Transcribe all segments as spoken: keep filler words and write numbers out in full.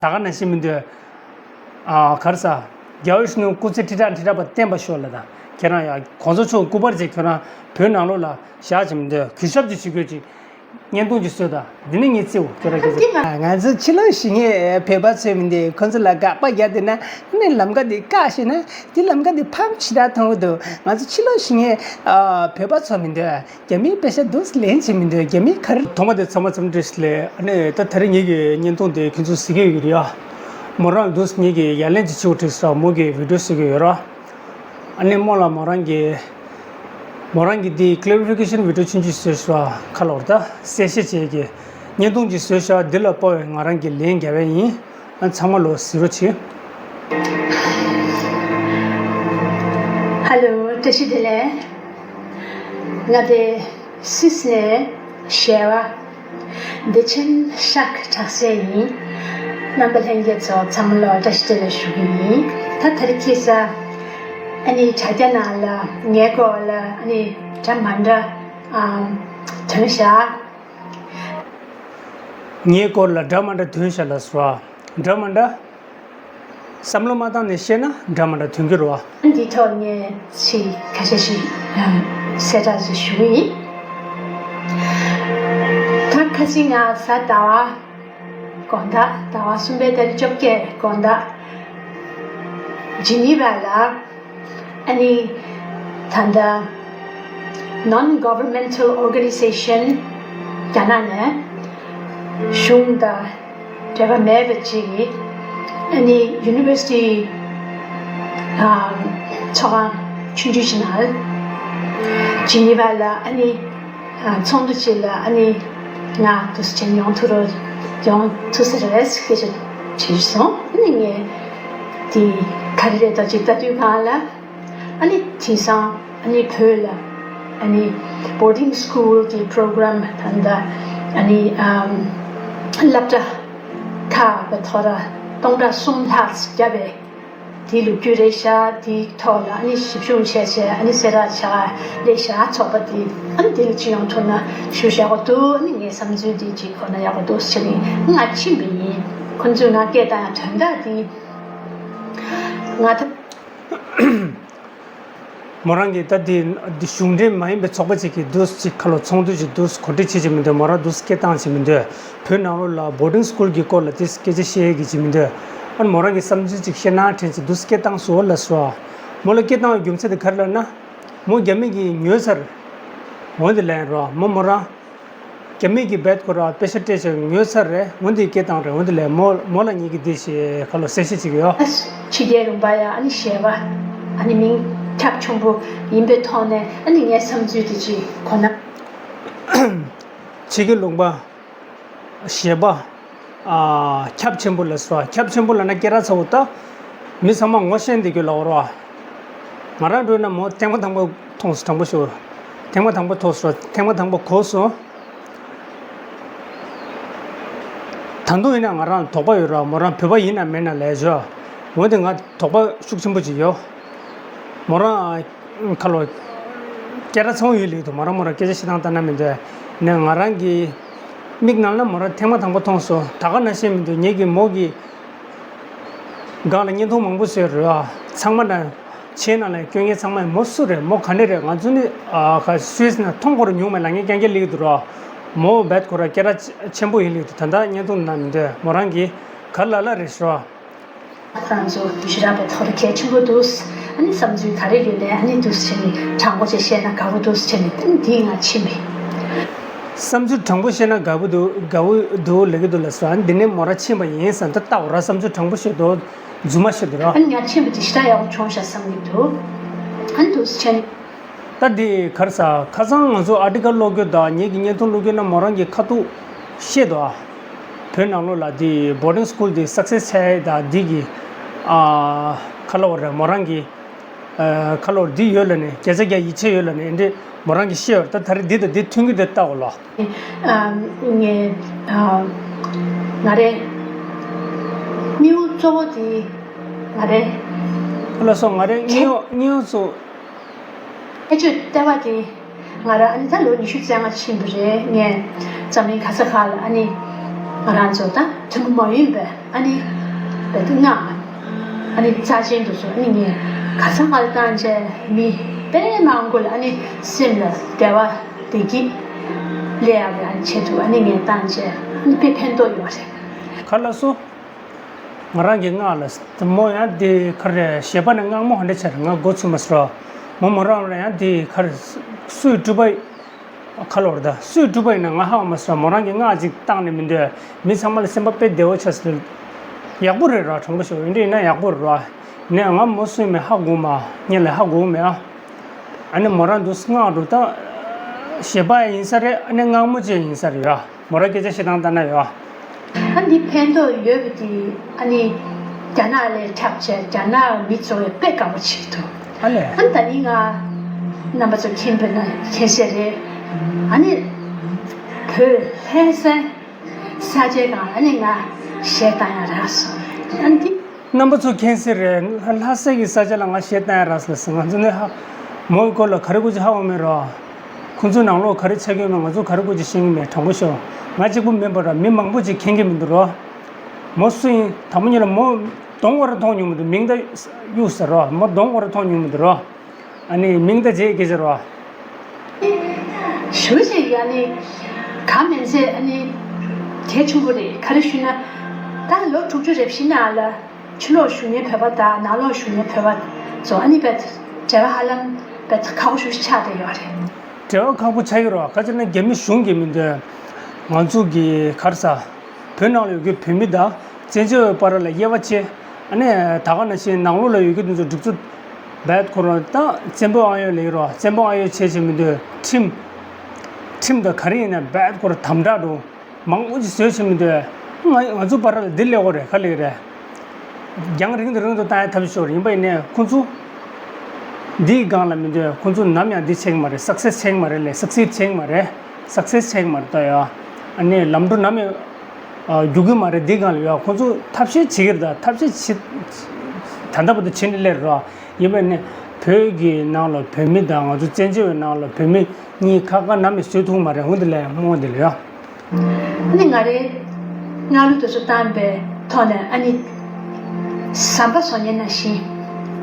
ད་ག་ནང་བཞིན་མི་འདོད། ཨ་ག་རེ་ཟ། རྒྱལ་བ་ཡིད་བཞིན་ནོར་བུ་སྐུ་ཚེ་ཁྲི་ཕྲག་ཁྲི་ཕྲག་པ་བརྟན་པར་ཤོག་ལབ་དང་། ཁྱེད་རང་ཡང་གོང་ས་མཆོག་སྐུ་པར་ཅིག་ཁྱོད་རང་བོད་ནང་ལོགས་ལ་བཞག་བྱས་མི་འདོད། གུས་ཞབས་ཅིག་ཞུ་དགོས་ཅིག། བརྙན་ཐུང་ཅིག་བཟོས་དང་། འདི་ནི་ངའི་རྩིའོ། ཁྱོད་རང་སྐད་ཆ། ང་ཚོ་ཕྱི་ལོགས་བཞུགས་མཁན་བོད་པ་ཚོས་མི་འདི་ཁོ་ཚོ་ལ་དགག་པ་རྒྱག་བསྡད་ན། ཨ་ནི་ལམ་ཁ་འདི་བཀག་ཤེས་ན། འདི་ལམ་ཁ་འདི་ཕམ་ཞེ་དྲག་མཐོང་གི་འདུག། ང་ཚོ་ཕྱི་ལོགས་བཞུགས་མཁན་ཨ་བོད་པ་ཚོ་མི་འདོད། རྒྱ་མིའི་པེ་ས་འདུག་སེ་ལེན་བྱེད་མི་འདོད། རྒྱ་མིའི་ག་རེ། ཐོག་མ་དེ་ཚང་མ་འཚམས་འདྲི་ཞུ་ལེ། ཨ་ནི་ད་དེ་རིང་ངེད་ཀྱི་བརྙན་ཐུང་དེ་ཁྱོད་ཚོ་གཟིགས་ཀྱི་ཡོད་ཀྱི་རེད་ཡ། མོ་རང་འདུག་སེ་ངེད་ཀྱི་ཡ་ལན་ཅིག་བྱེད་དགོས་བྲིས་སོང་། མོ་གིས་བི་ཌི་ཡོ་བཟོ་གི་ཡོད་ར། ཨ་ནི་མོ་ལ་མོ་རང་གིས། མོ་རང་གིས་འདི་ཀི་ལེ་རི་ཕི་ཀེ་ཤན་བི་ཌི་ཡོ་ཆུང་ཆུང་བཟོས་ཤག་ཁ་ལོར་ད་གསལ་བཤད་བྱེད་ཀྱི་བརྙན་ཐུང་ཅིག་བཟོས་ཤག། འདི་ལ་དཔའ་བའི་ང་རང་གིས་ལན་རྒྱབ་པ་ཡིན། ཨ་ཚང་མ་ལོ་གཟིགས་རོགས་བྱེད། ཧ་ལོ། བཀྲ་ཤིས་བདེ་ལེགས། ང་དེ་སུད་སི་ནས་གཞས་པ་བདེ་ཆེན་ཤག་གྲགས་སེ་ཡིན། རྣམ་པ་ལྷན་རྒྱས་ཚོ་ཚང་མ་ལོ་བཀྲ་ཤིས་བདེ་ལེགས་ཞུ་གི་ཡིན། ད་དེ་རིང་ཁ་སང་ཨ་ནི་དྲ་རྒྱ་ནང་ལ་ངའི་སྐོར་ལ་ཨ་ནི་འདྲ་མ་འདྲ་ཨམ་ཐོན་ཤག། ངའི་སྐོར་ལ་འདྲ་མ་འདྲ་ཐོན་ཤག་ལབ་སོང་། འདྲ་མ་འདྲ། བསམ་བློ་མ་བཏང་ནས་བཤད་ན་འདྲ་མ་འདྲ་ཐོན་གྱི་རེད་བ། འདིའི་ཐོག་ངས་ཚིག་ཁ་ཤས་ཤིག་ཨ་གསལ་བསྒྲགས་ཤིག་ཞུ་གི་ཡིན། ད་ཁ་སང་ང་གཟའ་ཟླ་བ་དགོང་དག་ཟླ་བ་གསུམ་པའི་ཏ་རིག་བཅོ་བརྒྱད་དགོང་དག་ཇི་ནི་ཝ་ལ་ཨ་ནི་ད་ལྟ་Non-Governmental Organization རྒྱ་ནག་ནས་གཞུང་དང་འབྲེལ་བ་མེད་པ་ཅིག་གིས་ཨ་ནི་ཡུ་ནི་ཝར་སི་ཊི་ཨ་ཚོགས་ཁང་ཆུང་ཆུང་ཞིག་ནང་ཇི་ནི་ཝ་ལ་ཨ་ནི་ཨ་ཚོགས་འདུ་ཅིག་ལ་ཨ་ནི་ང་འདུག་སེ་བྱས་ཡོང་ཐུབ་རོགས་ཡོང་ཐུབ་ས་རེད་སྐད་ཆ་དྲིས་སོང་། ཨ་ནི་ངས་དེ་ག་རེ་རེད་ད་ཅིག་ལྟ་དུས་སྒང་ལ། ཨ་ནི་དེང་སང་ཨ་ནི་བོད་ལ་ཨ་ནི་boarding school གི་program ད་ལྟ་ཨ་ནི་ཨམ་སློབ་གྲྭ་ཁག་གི་ཐོག་ལ་སྟོང་ཕྲག་གསུམ་ལྷག་བརྒྱབ་པའི་དེའི་ལོ་རྒྱུས་རེད་ཤག། དེའི་ཐོག་ལ་ཨ་ནི་ཞིབ་བཤེར་བྱས་བྱས་ཨ་ནི་གསལ་བསྒྲགས་བྱ་ལས་ཤག། ཚོགས་པ་དེ་ཨ་ནི་དེ་ལ་ཅི་ཡོང་ཐུབ་ན་ཞུ་བཞག་གི་འདུག། ཨ་ནི་ངའི་བསམ་ཚུལ་དེ་ཅིག་གོ་ན་ཡག་པོ་འདུག་ཟེར་ནས་ང་ཕྱིན་པ་ཡིན། ཁོ་ཚོས་ང་སྐད་བཏང་ཡང་དོན་དག་དེ་ང་ད། མོ་རང་གིས་ད་འདི་འདི་གཞུང་འབྲེལ་མ་ཡིན་པའི་ཚོགས་པ་ཅིག་གིས་འདུག་སེ་ཅིག་ཁ་ལོ་ཚོགས་འདུ་ཅིག་འདུག་སེ་གོ་སྒྲིག་བྱེད་ཀྱི་མི་འདུག། མོ་རང་འདུག་སེ་སྐད་བཏང་བྱེད་མི་འདུག། བོད་ནང་ལོགས་ལ་boarding school གི་སྐོར་ལ་ཏོག་ཙམ་སྐད་ཆ་བཤད་ཀྱི་བྱེད་མི་འདུག། ཨ་ནི་མོ་རང་གིས་བསམ་ཚུལ་ཅིག་བཤད་ན་དྲན་བྱས་འདུག་སེ་སྐད་བཏང་སོང་ལབ་སོང་། མོ་ལ་སྐད་བཏང་བའི་རྒྱུ་མཚན་དེ་ག་རེ་ལབ་ན། མོ་རྒྱ་མི་གིས་ཉོས་ཚར། འོན་ཏེ་ལན་རོ་མོ་མོ་རང་། རྒྱ་མི་གིས་རྦད་ཁོ་ར་པེ་ས་སྤྲད་བྱས་ཉོས་ཚར་རེད། འོན་ཏེ་སྐད་བཏང་རེད། འོན་ཏེ་ལས་མོ་མོ་ལ་ངེད་ཀྱིས་འདི་ཞེས་ཁ་ལོ་གསལ་བཤད་བྱེད་ཀྱི་ཡོད། ཕྱི་རྒྱལ་ལུང་པ་ཡ་ཨ་ནི་གཞས་པ་ཨ་ནི་མིང་ཁྱབ་ཆེན་པོ་ཡིན་པའི་ཐོག་ནས་ཨ་ནི་ངའི་བསམ་ཚུལ་དེ་ཅིག་གོ་ན། ཕྱི་རྒྱལ་ལུང་པ་གཞས་པ་ཨ་ཁྱབ་ཆེན་པོ་ལ་སོ་ཁྱབ་ཆེན་པོ་ལ་ན་སྐད་གྲགས་ཚ་བོ་ད་མི་ཚང་མ་ངོ་ཤེས་འདི་གི་ལོག་རོ། ང་རང་འགྲོ་ན་མོ་ཐེངས་མ་དང་པོ་མཐོང་སོང་། དྲང་པོ་ཞུ། ཐེངས་མ་དང་པོ་མཐོང་སོང་། ཐེངས་མ་དང་པོ་གོ་སོང་། ད་དུང་ཡིན་ན་ང་རང་དོགས་པ་ཡོད་ར། མོ་རང་བོད་པ་ཡིན་ན་མིན་ན་ལས་བྱོས། འོན་ཏེ་ང་དོགས་པ་ཤུགས་ཆེན་པོ་ཅིག་ཡོད། མོ་རང་ཁ་ལོ་སྐད་གྲགས་ཚང་ཡོད་ལེགས་འདུག། མོ་རང་མོ་རང་སྐད་ཆ་བཤད་སྟངས་ལྟ་ན་མི་འདོད་ནས་ང་རང་གི་མིག་ནང་ལ་མོ་རང་ཐེངས་མ་དང་པོ་མཐོང་སོང་། ད་ག་ནང་བཞིན་མི་འདུག། ངེད་ཀྱི་མོ་གི་སྒང་ལ་བརྙན་ཐུང་མང་པོ་བཟོས་རེད་བ། ཚང་མ་ན་ཆེ་ནང་ལ་སྐྱོན་མཁན་ཚང་མ་མོ་སུ་རེད། མོ་ག་ནས་རེད། ང་ཚོ་ནི་ཨ་ཁ་སུད་སི་ན་མཐོང་སྐོར་ཉུང་མེད་ལ་ངས་རྐྱང་རྐྱང་ལེགས་འདུག་ར། མོ་རྦད་ཁོ་ར་སྐད་གྲགས་ཆེན་པོ་ཡིན་ལེགས་འདུག། ད་ལྟ་བརྙན་ཐུང་ན་མི་འདོད། མོ་རང་གིས་ག་ལ་ལ་རེད་ཤོ། ཁོ་རང་ཚོ་ཞུ་རག་པའི་ཐོག་ལ་གལ་ཆེན་པོ་འདུག། ཨ་ནི་བསམ་ཚུལ་ག་རེ་ཡོད་ནའི་ཨ་ནི་འདུག་སེ་བྱས་ནས་དྲང་པོ་བྱས་བཤད་ན་དགའ་པོ་འདུག་སེ་བྱས་ནས་ཨ་ནི་འདིའི་ང་ཕྱིན་པས། བསམ་ཚུལ་དྲང་པོ་བཤད་ན་དགའ་པོ་འདུག། དགའ་པོ་འདུག་ལབ་ཀྱི་འདུག་ལབ་སོང་། ཨ་ནི་འདི་ནས་མོ་རང་ཕྱིན་པ་ཡིན་བསམ་ད་ལྟ་འོ་ར་བསམ་ཚུལ་དྲང་པོ་བཤད་འདུག། རྫུན་མ་བཤད་འདུག་ར། ཨ་ནི་ང་ཕྱིན་པ་དེ་ཞེ་དྲག་ཡག་པོ་བྱུང་ཤག་བསམ་གྱི་འདུག། ཨ་ནི་འདུག་སེ་བྱས་ནས། ད་འདི་ག་རེ་ཟ། ཁ་སང་ང་ཚོ་ཨར་ཊི་ཀལ་ཀློག་རྒྱུ་དང་ངེད་ཀྱི་བརྙན་ཐུང་ཀློག་རྒྱུ་ན་མོ་རང་གི་ཁ་ཐུག་བཤད་འདུག་ཨ། བོད་ནང་ལོགས་ལ་འདི་boarding school འདི་success ཆགས་ཡས་དང་འདི་གི་ཨ་ཁ་ལོ་རེད། མོ་རང་གི་ཨ་ཁ་ལོ་འདི་ཡོད་ལ་ནི་བརྒྱ་ཆ་བརྒྱ་ཡིད་ཆེས་ཡོད་ལ་ནི་འདི་མོ་རང་གི་བཤད་ཡོད། ད་ད་རེས་འདི་དང་འདི་མཐུན་གྱི་འདི་ལྟ་འོ་ལོ། ཨ་ངས་ཨ་ང་རེ་དམིགས་ཡུལ་གཙོ་བོ་འདི་ང་རེ་ཁ་ལོ་སོ་ང་རེ་དམིགས་ཡུལ་དམིགས་ཡུལ་ཚོ། ཁྱད་ཆོས་ལྟེ་བ་དེ་ང་རང་ཨ་ནི་ད་ལོ་ཉི་ཤུ་རྩ་ལྔ་ཕྱིན་པ་རེད། ངས་འཛམ་གླིང་ག་ས་ག་ལ་ཨ་ནི་ ང་རང་ཚོ་ད་ཐུན་མོང་མ་ཡིན་པའི་ཨ་ནི་བོད་ཀྱི་སྔགས། ཨ་ནི་རྩ་ཆེན་དུ་སོང་ཨ་ནི་ངས་ག་ས་ག་ལ་བཏང་བྱས་མི་དཔེ་མང་པོ་ལ་ཨ་ནི་སེམས་ལ་བདེ་བ་བདེ་སྐྱིད་སླེབས་ཡག་གི་ཨ་ནི་ཆེད་དུ་ཨ་ནི་ངས་བཏང་བྱས་ཨ་ནི་དཔེ་ཕན་ཐོགས་ཡོད་རེད། ག་ལ་སོ། ང་རང་གི་སྔགས་ལ་མོ་ཡང་དེ་ག་རེ་ཞེས་པ་ནི་སྔགས་མོ་ཧ་འདྲ་ཆེ་རེད། ང་མགོ་ཚོས་མ་སོ། མོ་མོ་རང་རང་ཡང་དེ་ག་རེ་སུས་སྤྲུལ་པ། ཁ་ལོར་ད་སུས་སྤྲུལ་པ་ཡིན་ན་ང་ཧ་གོ་མ་སོང་། མོ་རང་གི་སྔགས་ཅིག་བཏང་ནས་མི་འདོད། མི་ཚང་མ་ལ་སེམས་པ་དཔེ་བདེ་བོ་ཆགས་སོང་། ཡག་པོ་རེད་ར། དྲང་པོ་ཞུ་ཡིན་འདྲ་ཡིན་ན་ཡག་པོ་རེད་ར། ནས་ང་མོ་སུ་ཡིན་མིན་ཧ་གོ་མ། ངས་ལ་ཧ་གོ་མེད་ཨ། ཨ་ནི་མོ་རང་འདུག་སྔགས་འདུག་ད་ཞེས་པ་ཡིན་ས་རེད། ཨ་ནི་སྔགས་མོ་ཅིག་ཡིན་ས་རེད་ཡ། མོ་རང་སྐད་ཆ་བཤད་སྟངས་ལྟ་ན་ཡ། ཨ་འདི་ཕན་ཐོགས་ཡོད་པ་དེ་ཨ་ནི་རྒྱ་ནག་ལ་འཁྲབ་བྱས་རྒྱ་ནག་མི་ཚོ་ཡང་དཔེ་དགའ་པོ་བྱེད་འདུག་ཨ་ལས། ཨ་ནི་ད་ནི་ང་རྣམ་པ་ཚོ་མཁྱེན་པ་ན་མཁྱེན་གསལ་རེད། ཨ་ནི་བོད་ལྷ་སའི་ས་ཆའི་སྒང་ལ་ཨ་ནི་ང་གཞས་བཏང་ཡ་རག་སོང་། ཨ་ནི་འདི། རྣམ་པ་ཚོ་མཁྱེན་གསལ་རེད། ལྷ་ལྷ་སའི་གི་ས་ཆ་ལ་ང་གཞས་བཏང་ཡ་རག་སོང་ཟེར། ང་ཚོ་ནི་ཧ་མོའི་སྐོར་ལ་ག་རེ་དགོས་ཀྱི་ཧ་གོ་མེད་རོ། ཁོང་ཚོའི་ནང་ལོགས་ག་རེ་ཆགས་ཀྱི་ཡོད་མེད་ང་ཚོ་ག་རེ་དགོས་ཀྱི་ཤེས་ཀྱི་མེད། དྲང་པོ་ཤོད། ང་གཅིག་པུ་མིན་པར་མི་མང་པོ་ཅིག་མཁྱེན་གྱི་མི་འདུག་རོ། མོ་སུ་ཡིན་དང་པོ་ཉིད་ལ་མོ་གདོང་བར་མཐོང་མྱོང་མི་འདུག་མིང་ད་གཡུག་ཟེར་རོ། མོ་གདོང་བར་མཐོང་མྱོང་མི་འདུག་རོ། ཨ་ནི་མིང་ད་རྗེས་སྐད་ཆ་རོ། ཞུ་ཞིག་ཨ་ནི་ག་མིན་ཚེ་ཨ་ནི་གལ་ཆེན་པོ་རེད། ག་རེ་ཞུས་ན་ད་ལོ་དྲུག་ཅུ་རེ་བཞི་ནང་ལ་ཕྱི་ལོགས་བཞུགས་མཁན་བོད་པ་དང་ནང་ལོགས་བཞུགས་མཁན་བོད་པ་ཚོ་ཨ་ནི་བེད་འབྲེལ་བ་ཧ་ལམ་བེད་ཁག་པོ་ཞིག་ཆགས་བསྡད་ཡོད་རེད། འབྲེལ་བ་ཁག་པོ་ཆགས་ཀྱི་རེད་བ། ག་ཅི་ན་རྒྱ་མི་གཞུང་གིས་མི་འདོད། ང་ཚོ་གི་ག་རེ་ཟ། བོད་ནང་ལ་ཡོད་ཀྱི་བོད་མི་དང་བཙན་བྱོལ་བའི་བར་ལ་དབྱེ་བ་ཕྱེ། ཨ་ནི་ད་ག་ནང་བཞིན་ནང་ལོགས་ལ་ཡོད་ཀྱི་དེ་ཚོ་སྒྲིག་འཛུགས་བེད་ཁོ་རང་དང་བཙན་པོ་ཨ་ཡོད་ལེགས་རོགས། བཙན་པོ་ཨ་ཡོད་བྱས་བྱས་མི་འདོད། ཁྲིམས། ཁྲིམས་དང་ག་རེ་ཡིན་ན་བེད་ཁོ་རང་དམ་དྲག་འགྲོ། མང་པོ་ཅིག་བཟོས་བྱས་མི་འདོད། ང་ང་ཚོ་བར་ལ་འདི་ལེགས་པོ་རེད། ག་ལེགས་རེད། རྒྱང་རིང་དུ་རིང་དུ་བཏང་ཡ་ཐབས་ཤོར་ཡིན་པ་ཡིན་ནའི་ཁོང་ཚོ་འདིའི་སྒང་ལ་མི་འདོད། ཁོང་ཚོ་ནམ་ཡང་འདི་བྱེད་ཀྱི་མ་རེད། སག་སེ་སི་བྱེད་ཀྱི་མ་རེད་ལས། སག་སེ་སི་བྱེད་ཀྱི་མ་རེད། སག་སེ་སི་བྱེད་ཀྱི་མ་རེད་ད་ཡ། ཨ་ནི་ལམ་འགྲོ་ནམ་ཡང་རྒྱུག་གི་མ་རེད། འདི་སྒང་ལ་ཡ་ཁོང་ཚོ་ཐབས་ཤེས་བྱེད་ཀྱི་རེད། ད་ཐབས་ཤེས་བྱེད་ད་ལྟ་བར་དུ་བྱེད་ནས་སླེབས་རོགས། ཡིན་པ་ནི་བོད་ཀྱི་ནང་ལ་བོད་མི་དང་ང་ཚོ་བཙན་བྱོལ་བའི་ནང་ལ་བོད་མི་གཉིས་ཁ་ཁ་ནམ་ཡང་བཟོས་ཐུབ་མ་རེད། འོ་འདི་ལས་རྨོངས་འདི་ལ་ཡ། ཨ་ནི་ང་རའི་སྔགས་གླུ་དེ་ཚོ་བཏང་པའི་ཐོག་ནས་ཨ་ནི་ཟམ་པ་བཟོ་མཁན་ནང་བཞིན་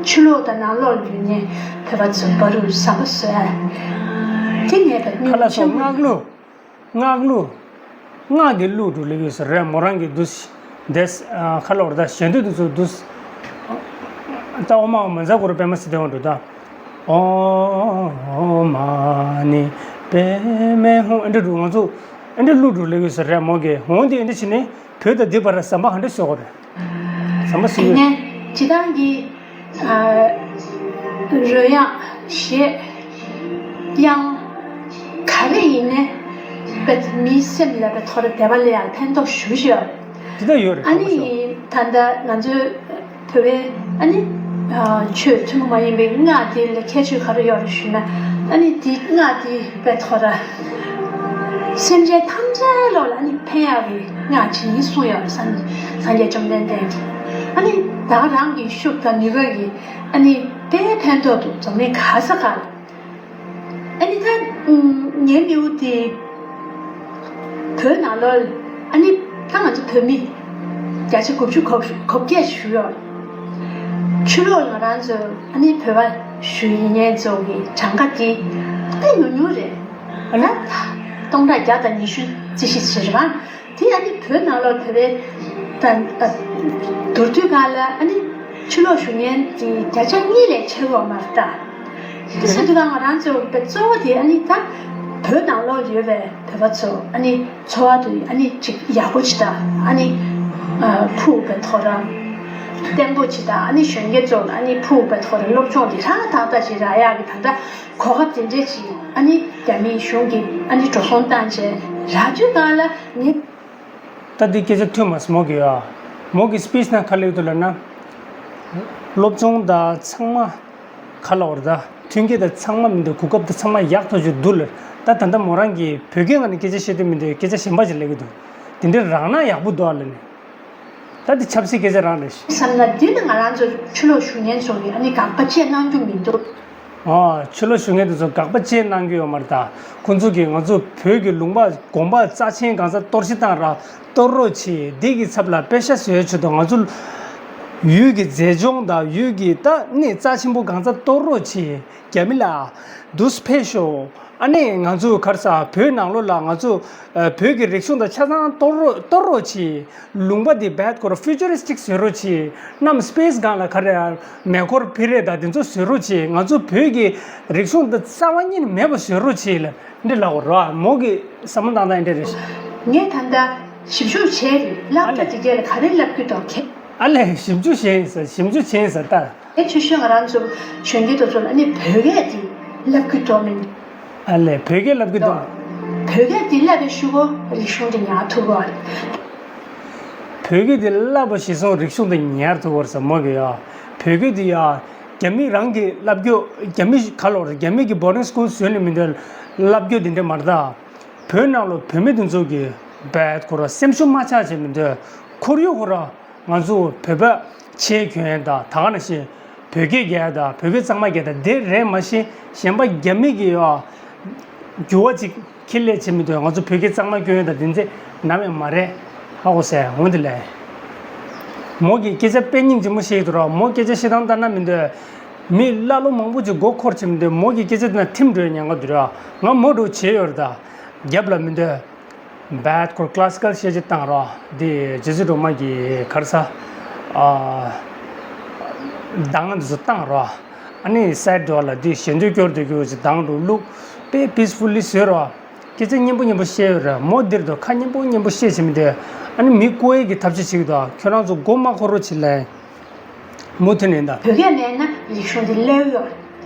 ཕྱི་ལོགས་དང་ནང་ལོགས་ལ་ཡོད་མཁན་བོད་པ་ཚོ་བར་དུ་ཟམ་པ་བཟོ་ཡ་དེ་ངས་བོད་མི་ཁ་ལ་སོགས་ཆེན་པོ། སྔགས་གླུ། སྔགས་གླུ། སྔགས་ཀྱི་གླུ་འགྲོ་ལེ་གི་སོ་རེད། མོ་རང་གི་འདུ་འདེ་ཁ་ལོར་ད་གཞན་དུ་འདུ་ཚོ་འདུ། ད་ཨོ་མ་ཨོ་མ་ཛ་གུ་རུ་པདྨ་སིདྡྷི་ཧཱུྃ་འགྲོ་ད། ཨོ་མ་ཎི་པདྨེ་ཧཱུྃ། ཨེ་འདྲ་འགྲོ་ང་ཚོ་ཨེ་འདྲ་གླུ་འགྲོ་ལེ་གི་སོ་རེད། མོ་གི་འོང་དེ་ཨེ་འདྲ་བྱས་ནས་བོད་དང་འདི་བར་ཟམ་པ་ག་འདྲ་བཟོ་དགོས་རེད། ཟམ་པ་བཟོ་དེ་དགོས། ནས་སྤྱི་བཏང་གི་རོལ་དབྱངས་གཞས་དབྱངས་ག་རེ་ཡིན་ནའི་བེད་མིའི་སེམས་ལ་བེད་ཐོག་རེ་བདེ་བ་ལ་ཡང་ཕན་ཐོགས་ཞུ་ཞུ་ཡོད་རེད། དེ་ལྟར་ཡོད་རེད། ཨ་དྲང་པོ་ཤོད། ནི་ད་ལྟ་ང་ཚོའི་བོད་པའི་ཨ་ནི་ཆོས་ཐུན་མོང་མ་ཡིན་པའི་སྔགས་དེ་ལ་ཁྱད་ཆོས་ག་རེ་ཡོད་རེད་ཞུས་ན། ཨ་ནི་དེ་སྔགས་དེ་བེད་ཐོག་ར་སེམས་ཅན་ཐམས་ཅད་ལོག་ལ་ཨ་ནི་ཕན་ཡག་གི་སྔགས་ཅིག་ཡིན་གསུངས་ཡོད་རེད། སངས་སངས་རྒྱས་བཅོམ་ལྡན་འདས་ཀྱིས། ཨ་ནི་ད་ག་རང་གི་ཤུགས་དང་ནུས་པ་གིས་ཨ་ནི་དཔེ་ཕན་ཐོགས་འདུག་འཛམ་གླིང་ག་ས་ག་ལ། ཨ་ནི་ད་ངའི་མིའུ་དེ་བོད་ནང་ལོགས་ཨ་ནི་ད་ང་ཚོ་བོད་མི་བརྒྱ་ཆ་དགུ་བཅུ་གོ་གོ་བརྒྱད་བཞུགས་ཡོད། ཕྱི་ལོགས་ང་རང་ཚོ་ཨ་ནི་བོད་པ་བཞུགས་ཡིན་ངའི་ཚོ་གི་གྲངས་ཀ་དེ་ད་ཉུང་ཉུང་རེད། ཨ་ནི་སྟོང་ཕྲག་བརྒྱ་དང་ཉི་ཤུ་རྩིས་གཞི་བྱེད་རེད་པ། དེ་ཨ་ནི་བོད་ནང་ལོགས་བོད་པའི་ད་ཨ་མདོར་བསྡུས་སྒང་ལ་ཨ་ནི་ཕྱི་ལོགས་བཞུགས་མཁན་དེ་བརྒྱ་ཆ་གཉིས་ལས་ཆེ་བ་མ་རེད་ད། དེ་ཟེར་དུས་ད་ང་རང་ཚོ་བོད་པའི་གཙོ་བོ་དེ་ཨ་ནི་ད་བོད་ནང་ལོགས་ཡོད་པའི་བོད་པ་ཚོ་ཨ་ནི་འཚོ་བ་དུ་ཨ་ནི་ཅིག་ཡག་པོ་ཅིག་དང་ཨ་ནི་ཕུགས་པའི་ཐོག་རང་བརྟན་པོ་ཅིག་དང་ཨ་ནི་གཞོན་སྐྱེས་ཚོ་ལ་ཨ་ནི་ཕུགས་པའི་ཐོག་རང་སློབ་སྦྱོང་དེ་རང་ཏག་ཏག་ཅིག་རག་ཡག་གི་ད་ལྟ་གོ་སྐབས་དེ་འདྲས་ཅིག་ཨ་ནི་རྒྱ་མིའི་གཞུང་གིས་ཨ་ནི་འགྲོ་སོང་བཏང་བྱས་རག་དུས་སྒང་ལ་ངས། ད་འདི་སྐད་ཆ་ཐོས་མ་སོང་མོ་གི་ཡ། མོ་གི་སི་པིཆ་ནང་ག་ལབ་འདུག་ལབ་ན། སློབ་སྦྱོང་དང་ཚང་མ་ག་ལབ་རེད་ད། མཐུན་རྐྱེན་དང་ཚང་མ་མི་འདུག་གོ་སྐབས་དང་ཚང་མ་ཡག་ཐག་ཆོད་འདུག་ལབ། ད་ད་ལྟ་མོ་རང་གིས་བོད་སྐད་ངག་ནས་སྐད་ཆ་བཤད་དུས་མི་འདུག་སྐད་ཆ་གཞན་པ་ཞིག་ལབ་ཀྱི་འདུག་དེ་འདྲ་རག་ན་ཡག་པོ་འདུག་ཨ་ལབ་ནས། ད་འདི་ཆབ་སྲིད་སྐད་ཆ་རང་རེད་ཤག་བསམ་ན་འདི་ནི་ང་རང་ཚོ་ཕྱི་ལོགས་བཞུགས་མཁན་ཚོ་གིས་ཨ་ནི་དགག་པ་བཅས་གནང་རྒྱུ་མི་འདུག་ཨ། ཕྱི་ལོགས་བཞུགས་མཁན་དེ་ཚོ་དགག་པ་ཅིག་གནང་གི་ཡོད་མ་རེད་ད། ཁོང་ཚོ་གིས་ང་ཚོ་བོད་ཀྱི་ལུང་པ་དགོན་པ་རྩ་ཆེན་གང་ས་གཏོར་བཤིག་བཏང་ར། གཏོར་རོགས་བྱེད། འདི་གི་ཚབ་ལ་པེ་ཤ་བཟོས་ཆེད་དུ་ང་ཚོ་ཡུལ་གྱི་མཛེས་ལྗོངས་དང་ཡུལ་གྱི་ད་གནས་རྩ་ཆེན་པོ་གང་ས་གཏོར་རོགས་བྱེད། རྒྱ་མི་ལ་དུས་ཕེབས་ཤོག་ཨ་ནི་ང་ཚོ་ག་རེ་ཟ། བོད་ནང་ལོགས་ལ་ང་ཚོ་ཨ་བོད་ཀྱི་རིག་གཞུང་དང་ཆ་ཚང་གཏོར་རོགས་གཏོར་རོགས་བྱེད། ལུང་པ་འདི་རྦད་ཁོ་ར་ཕུ་ཅུ་རི་སི་ཊིག་བཟོ་རོགས་བྱེད། གནམ་སི་པེ་སི་སྒང་ལ་ག་རེ་མེ་འཁོར་འཕུར་རེས་དང་དེ་ཚོ་བཟོ་རོགས་བྱེད། ང་ཚོ་བོད་ཀྱི་རིག་གཞུང་འདི་རྩ་བ་ཉིད་ནས་མེད་པ་བཟོ་རོགས་བྱེད་ལབ་འདི་ལབ་དགོས་རེད་བ། མོ་གི་བསམ་བློ་བཏང་སྟངས་འདི་རེད། ངས་ད་ལྟ་ཞིབ་འཇུག་བྱས་རེད། ཨ་ལས། སློབ་གྲྭ་དེ་གས་ལ་ག་རེ་བསླབ་ཀྱི་འདུག་ཁྱེད། ཨ་ལས། ཞིབ་འཇུག་བྱས་ཡིན་ཟེར། ཞིབ་འཇུག་བྱས་ཡིན་ཟེར་ད། ཨེ་ཆུ་ཤོད་ང་རང་ཚོ་གཞོན་སྐྱེས་དེ་ཚོ་ལ་ཨ་ནི་བོད་སྐད་དེ་བསླབ་ཀྱི་འདུག་མིན། ཨ་ལས། བོད་སྐད་བསླབ་ཀྱི་འདུག་བོད་སྐད་དེ་བསླབ་པའི་གཞུག་གུ་རིག་གཞུང་དེ་ཉར་ཐུབ་པ་རེད། བོད་སྐད་དེ་བསླབ་པ་གཞིར་བཟུང་རིག་གཞུང་དེ་ཉར་ཐུབ་པ་རེད་ཟེར་མོ་གི་ཡ། བོད་སྐད་དེ་ཡ་རྒྱ་མི་རང་གིས་བསླབ་རྒྱུ། རྒྱ་མི་ག་ལོར་རྒྱ་མི་གི་བོར་ཌིང་སི་ཀུལ་བཟོས་ནས་མི་འདོད་བསླབ་རྒྱུ་དེ་འདྲ་མ་རེད་ད། བོད་ནང་ལ་བོད་མི་དེ་ཚོ་གི་རྦད་ཁོ་ར་སེམས་ཤུགས་མ་ཆག་བྱས་མི་འདོད། ཁོར་ཡུག་ཁོ་ར་ང་ཚོ་བོད་པ་ཆེད་གྱོན་ཡ་དང་ད་ག་ནང་བཞིན་བོད་སྐད་རྒྱག་ཡ་དང་བོད་སྐད་གཙང་མ་རྒྱག་ཡ་དང་དེ་རེད་མ་གཞི་གཞན་པ་རྒྱ་མི་གི་ཡ་འགྱུར་བ་ཅིག་ཁྱེར་སླེབས་བྱེད་མི་འདོད། ང་ཚོ་བོད་སྐད་གཙང་མ་སྐྱོན་ཡ་དང་དེ་ཚོ་ནམ་ཡང་མ་རེད། ཧ་གོ་སོང་། འོ་དེ་ལས། མོ་གིས་སྐད་ཆ་དཔེ་སྙིང་རྗེ་མོ་བཤད་ཀྱི་འདུག་ར། མོ་སྐད་ཆ་བཤད་སྟངས་ལྟར་ན་མི་འདོད། མི་ཀླ་ཀློ་མང་པོ་ཅིག་མགོ་འཁོར་བྱེད་མི་འདོད། མོ་གི་སྐད་ཆ་དེ་ན་ཐིམ་འགྲོ་ཡ་ཉེན་ཁ་འདུག་ར། ང་མོ་འདྲ་བོ་བྱས་ཡོད་རེད་ད། རྒྱབ་ལ་མི་འདོད། རྦད་ཁོ་ར་ཀླ་སི་ཀལ་ཤེས་བྱེད་བཏང་རོགས། འདི་རྗེ་བཙུན་སྒྲོལ་མ་གི་ག་རེ་ཟ། ཨ། གདངས་འདི་ཚོ་བཏང་རོགས། ཨ་ནི་སའི་ཌི་འགྲོ་ལ་འདི་ཞེ་འདོད་སྐྱོར་འདོད་ཀྱི་འོ་ཅིག་གདངས་འགྲོ་བླུག་དཔེ་པིས་ཕུལ་ལི་བཟོས་རོགས། སྐད་ཆ་སྙན་པོ་སྙན་པོ་བཤད་ཡོད་རེད། མོ་འདིར་དུ་ཁ་སྙན་པོ་སྙན་པོ་བཤད་བྱེད་མི་འདོད། ཨ་ནི་མི་བཀོལ་ཡས་ཀྱི་ཐབས་ཤེས་བྱེད་ཀྱི་འདུག་ཁྱོད་རང་ཚོ་མགོ་མ་འཁོར་རོགས་བྱེད་ལབ། མུ་མཐུད་ནས་ད། བོད་སྐད་མེད་ན་རིག་གཞུང་འདི་བསླབ་ཡོད་རེད།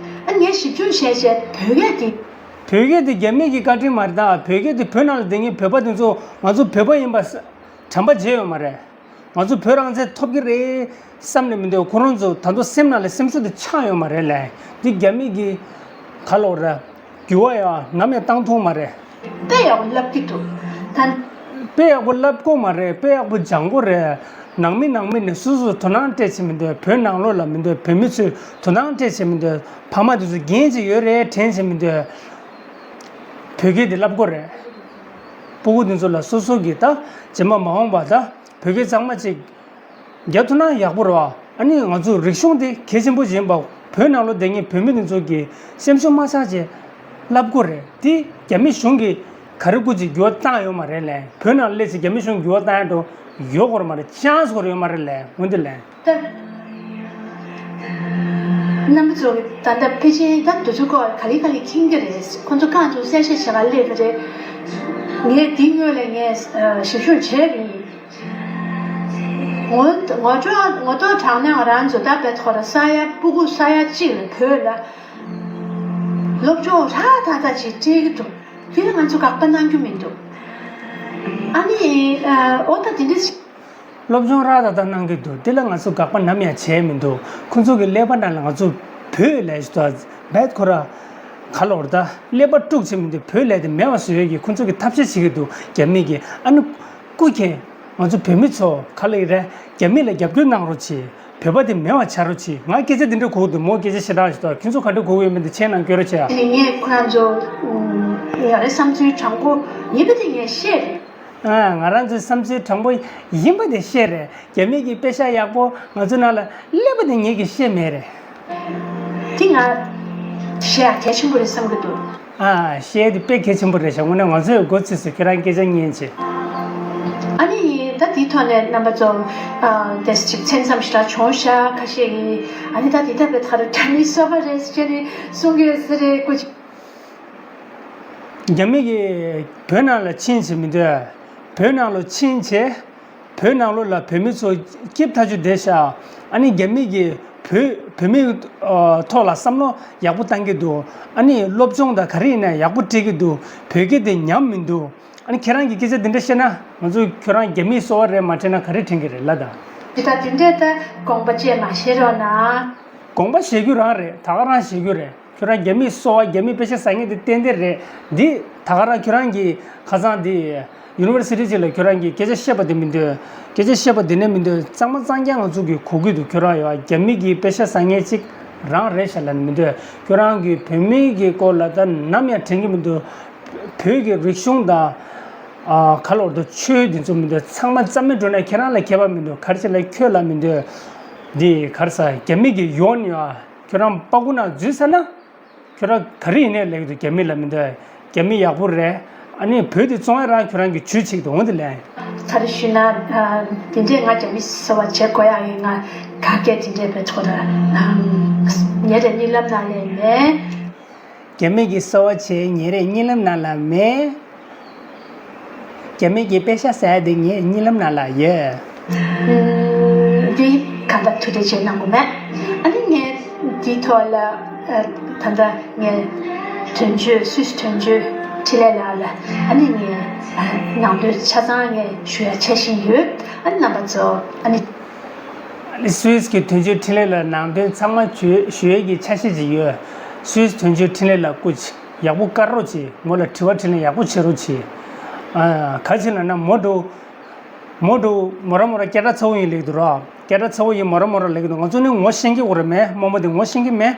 ཨ་ངས་ཞིབ་འཇུག་བྱས་བྱས་བོད་སྐད་འདི། བོད་སྐད་འདི་རྒྱ་མི་གི་བཀའ་དྲིན་མ་རེད་ད། བོད་སྐད་འདི་བོད་ནང་ལ་བསྡད་མཁན་བོད་པ་འདི་ཚོ་ང་ཚོ་བོད་པ་ཡིན་པ་ས་དྲན་པ་བརྗེད་ཡོད་མ་རེད། ང་ཚོ་བོད་རང་བཙན་ཐོབ་ཀྱི་རེད་བསམ་ནས་མི་འདུག་ཁོ་རང་ཚོ་ད་དུང་སེམས་ནང་ལ་སེམས་ཤུགས་དེ་ཆག་ཡོད་མ་རེད་ལས། འདི་རྒྱ་མི་གི་ག་ལོག་རེད། འགྱུར་བ་ཡང་ནམ་ཡང་བཏང་ཐུབ་མ་རེད། དཔེ་ཡག་པོ་བསླབ་ཀྱི་འདུག་ད། དཔེ་ཡག་པོ་བསླབ་གོ་མ་རེད། དཔེ་ཡག་པོ་སྦྱང་གོ་རེད། ནང་མི་ནང་མི་ནས་སོ་སོ་དོ་སྣང་སྤྲད་བྱེད་མི་འདོད། བོད་ནང་ལོགས་ལ་མི་འདོད། བོད་མི་ཚོས་དོ་སྣང་སྤྲད་བྱེད་མི་འདོད། ཕ་མ་དེ་ཚོ་འགན་ཅིག་ཡོད་རེད་དྲན་བྱེད་མི་འདོད། བོད་སྐད་དེ་བསླབ་གོ་རེད། སྤུ་གུ་དེ་ཚོ་ལ་སོ་སོ་གི་ད་རྗེས་མ་མ་འོངས་པ་ད་བོད་སྐད་གཙང་མ་ཅིག་རྒྱབ་ཐུབ་ན་ཡག་པོ་རེད་བ། ཨ་ནི་ང་ཚོ་རིག་གཞུང་དེ་གལ་ཆེན་པོ་ཡིན་པ། བོད་ནང་ལོགས་བསྡད་མཁན་བོད་མི་དེ་ཚོ་གིས་སེམས་ཤུགས་མ་ཆག་བྱས་བསླབ་དགོས་རེད། དེ་རྒྱ་མི་གཞུང་གིས་ག་རེ་སྐུ་མཁྱེན་འགྱུར་བ་བཏང་ཡོད་མ་རེད་ལས། བོད་ནང་སླེབས་ཚེ་རྒྱ་མི་གཞུང་འགྱུར་བ་བཏང་ཡ་འགྲོ་ཡོད་སྐོར་མ་རེད། ཆན་སི་སྐོར་ཡོད་མ་རེད་ལས། འོན་ཏེ་ལས། ད། རྣམ་པ་ཚོ་ད་ལྟ་ཕལ་ཆེར་ད་དུས་ཚོད་སྐོར་ག་ལེ་ག་ལེ་མཁྱེན་གྱི་རེད། ཁོང་ཚོ་རྐང་ཚོ་གསལ་བཤད་བྱེད་ག་སླེབས་ཀྱི་རེད། ངས་དེའི་སྔོན་ལ་ངས་ཞིབ་འཇུག་བྱས་པ་ཡིན། ངོ་ངོ་ཅོག་ངོ་ཐོག་དྲངས་ན་ང་རང་ཚོ་ད་བེད་ཁོ་ར་ས་ཡ་སྤུ་གུ་ས་ཡ་གཅིག་ལ་བོད་ལ་སློབ་སྦྱོང་རག་ཐག་ཐག་ཅིག་སྤྲད་ཀྱི་འདུག་དེ་ལ་ང་ཚོ་དགག་པ་གནང་རྒྱུ་མི་འདུག་ཨ་ནི་ཨ་འོ་ད་དེ་འདྲ་ཞིག་སློབ་སྦྱོང་རག་ཐག་ཐག་གནང་གི་འདུག་དེ་ལ་ང་ཚོ་དགག་པ་ནམ་ཡང་བྱས་མི་འདུག་ཁོང་ཚོ་གི་ཀླད་པ་ནང་ལ་ང་ཚོ་བོད་ལས་ཞུ་དག་བེད་ཁོ་ར་ག་ལོར་ད་ཀླད་པ་དཀྲུག་བྱེད་མི་འདུག་བོད་ལས་དེ་མེད་པ་བཟོ་ཡས་ཀྱི་ཁོང་ཚོ་གི་ཐབས་ཤེས་བྱེད་ཀྱི་འདུག་རྒྱ་མི་གི། ཨ་ནི་སྐུ་མཁྱེན། ང་ཚོ་བོད་མི་ཚོ་ག་ལ་ཡི་རེད། རྒྱ་མི་ལ་རྒྱབ་སྐྱོར་གནང་རོགས་བྱེད། བོད་པ་དེ་མེད་པ་བྱ་རོགས་བྱེད། ང་སྐད་ཆ་དེ་འདྲ་གོ་གི་འདུག་མོ་སྐད་ཆ་ཞེ་དྲག་ཞིག་འདུག་ཁྱོད་ཚོ་ག་འདྲ་གོ་གི་ཡོད་མེད་དེ་མཆན་ནང་བཀོད་རོགས་བྱེད། དེ་ནི་ངས་ཁོ་རང་ཚོ་ཡ་རེ་བསམ་ཚུལ་དྲང་པོ་ཡིན་པ་དེ་ངས་བཤད་རེད། ཨ། ང་རང་ཚོའི་བསམ་ཚུལ་དྲང་པོ་ཡིན་པ་དེ་བཤད་རེད། རྒྱ་མི་གི་དཔེ་ཤག་ཡག་པོ་ང་ཚོ་ནང་ལ་སླེབས་པ་དེ་ངེད་ཀྱིས་བཤད་མེད་རེད། དེ་ང་བཤད་ཡ་གལ་ཆེན་པོ་རེད་བསམ་གྱི་འདུག་ཨ། བཤད་ཡ་དེ་དཔེ་གལ་ཆེན་པོ་རེད་ཤག་དངོས་གནས་ང་ཚོས་མགོ་ཚོས་སུ་ཁྱོད་རང་སྐད་ཆ་ཉན་བྱེད། ཨ་ནི་ད་དེའི་ཐོག་ནས་རྣམ་པ་ཚོ་ཨ་དེ་ཅིག་མཚན་ཙམ་ཞིག་ལ་བྱུང་ཤག་ཁ་ཤས་ཀྱིས་ཨ་ནི་ད་དེ་ལྟ་བུའི་ཐག་རིང་དྲ་མིག་སོ་པ་རེད་ཟེར་ནས་གསུང་གི་ཡོད་ས་རེད། སྐུ་མཁྱེན། རྒྱ་མི་གིས་བོད་ནང་ལ་ཕྱིན་བྱེད་མི་འདོད། བོད་ནང་ལ་ཕྱིན་བྱས། བོད་ནང་ལོགས་ལ་བོད་མི་ཚོ་སྐྱིད་ཐག་ཆོད་བསྡད་ཤག་ཨ་ནི་རྒྱ་མི་གིས་བོད་བོད་མིའི་ཨ་ཐོག་ལ་བསམ་བློ་ཡག་པོ་བཏང་གི་འདུག་ཨ་ནི་སློབ་སྦྱོང་དང་ག་རེ་ཡིན་ན་ཡག་པོ་སྤྲད་ཀྱི་འདུག་བོད་སྐད་དེ་ཉམས་མི་འདུག་ཨ་ནི་ཁྱེད་རང་གིས་སྐད་ཆ་འདི་འདྲ་བཤད་ན་ང་ཚོ་ཁྱོད་རང་རྒྱ་མིའི་སོ་པ་རེད་མ་དྲན་ན་ག་རེ་དྲན་གྱི་རེད་ལབ་དང་། དེ་ལྟར་དེ་འདྲས་ད་དགོངས་པ་བཅས་མ་བཞེས་རོགས་གནང་། དགོངས་པ་བཞེས་རྒྱུ་རང་རེད། ད་ག་རང་བཞེས་རྒྱུ་རེད། ཁྱོད་རང་རྒྱ་མིའི་སོ་པ་རྒྱ་མིའི་པེ་ཤ་ཟ་མཁན་དེ་ཏན་ཏན་རེད། འདི་ད་ག་རང་ཁྱོད་རང་གིས་ཁ་སང་འདི་ཡུ་ནི་ཝར་སི་ཊི་ཅིག་ལ་ཁྱོད་རང་གིས་སྐད་ཆ་བཤད་པ་དེ་མི་འདོད། སྐད་ཆ་བཤད་པ་དེ་ནས་མི་འདོད། གཙང་མ་གཙང་རྐྱང་ང་ཚོ་གིས་གོ་གི་འདུག་ཁྱོད་རང་ཡོད་རྒྱ་མི་གི་པེ་ཤ་ཟ་མཁན་ཅིག་ རང་རེད་ཤག་ལབ་ནི་མི་འདུག་ཁྱོད་རང་གིས་བོད་མི་གི་སྐོར་ལ་ད་ནམ་ཡང་དྲན་གྱི་མི་འདུག་བོད་ཀྱི་རིག་གཞུང་དང་། ཨ། ག་ལབ་དགོས་རེད། ཆོས་འདི་ཚོ་མི་འདུག་ཚང་མ་རྩ་མེད་འགྲོ་ན་ཁྱེད་རང་ལ་ཁྱད་པར་མི་འདུག་ག་རེ་བྱས་ལ་ཁྱོད་ལ་མི་འདུག་འདི་ག་རེ་ཟ། རྒྱ་མི་གི་ཡོང་ནི་ཨ། ཁྱོད་རང་པ་ཀུ་ནང་འཛུལ་ཚར་ན། ཁྱོད་རང་ག་རེ་ཡིན་ནའི་ལེགས་འདུག་རྒྱ་མི་ལ་མི་འདུག་རྒྱ་མི་ཡག་པོ་རེད། ཨ་ནི་བོད་དེ་བཙོང་ཡ་རང་ཁྱོད་རང་གི་ཇུས་གཅིག་དང་འོང་དེ་ལན། ག་རེ་ཞུས་ན། ཨ། དེ་འདྲས་ང་རྒྱ་མི་གསོ་བ་བྱེད་དགོས་ཡ་ཡིན། ང་ག་གེ་དེ་འདྲས་བེད་ཁོ་ན་ཉེ་རེ་གཉིད་ལམ་ནང་ལས་མེད། རྒྱ་མི་གི་གསོ་བ་བྱེད་ཉེ་རེ་གཉིད་ལམ་ནང་ལ་མེད། རྒྱ་མི་གི་པེ་ཤ་ཟ་ཡ་དེ་ངའི་གཉིད་ལམ་ནང་ལ་ཡོད། ཨུམ། འདི་གང་ལྟར་ཐུགས་རྗེ་ཆེ་གནང་དགོས་མེད། ཨ་ནི་ངས་འདིའི་ཐོག་ལ། ཨ། ད་ལྟ་ངས་དོན་གཅོད་སུད་སི་དོན་གཅོད་འཕྲིན་ལས་ལགས་ལ་ཨ་ནི་ངས། ཨ། ནང་དོན་ཆ་ཚང་ངས་ཞུ་ཡ་འཆར་གཞི་ཡོད། ཨ་ནི་རྣམ་པ་ཚོ་ཨ་ནི། ཨ་ནི་སུད་སི་གི་དོན་གཅོད་འཕྲིན་ལས་ལ་ནང་དོན་ཚང་མ་ཞུ་ཞུ་ཡས་ཀྱི་འཆར་གཞི་ཅིག་ཡོད། སུད་སི་དོན་གཅོད་འཕྲིན་ལས་ལ་སྐུ་མཁྱེན། ཡག་པོ་བཀའ་རོགས་གྱིས། མོ་ལ་དྲི་བ་དྲིས་ལན་ཡག་པོ་བྱེད་རོགས་གྱིས། ཨ། ག་ཅི་ལབ་ན་མོ་འགྲོ། མོ་འགྲོ་མོ་ར་མོ་ར་སྐད་གྲགས་ཚ་བོ་ཡིན་ལེགས་འདུག་ར། སྐད་གྲགས་ཚ་བོ་ཡིན་མོ་ར་མོ་ར་ལེགས་འདུག་ང་ཚོ་ནི་ངོ་ཤེས་ཀྱི་འོ་ར་མེད། རྨོ་མོ་དེ་ངོ་ཤེས་ཀྱི་མེད།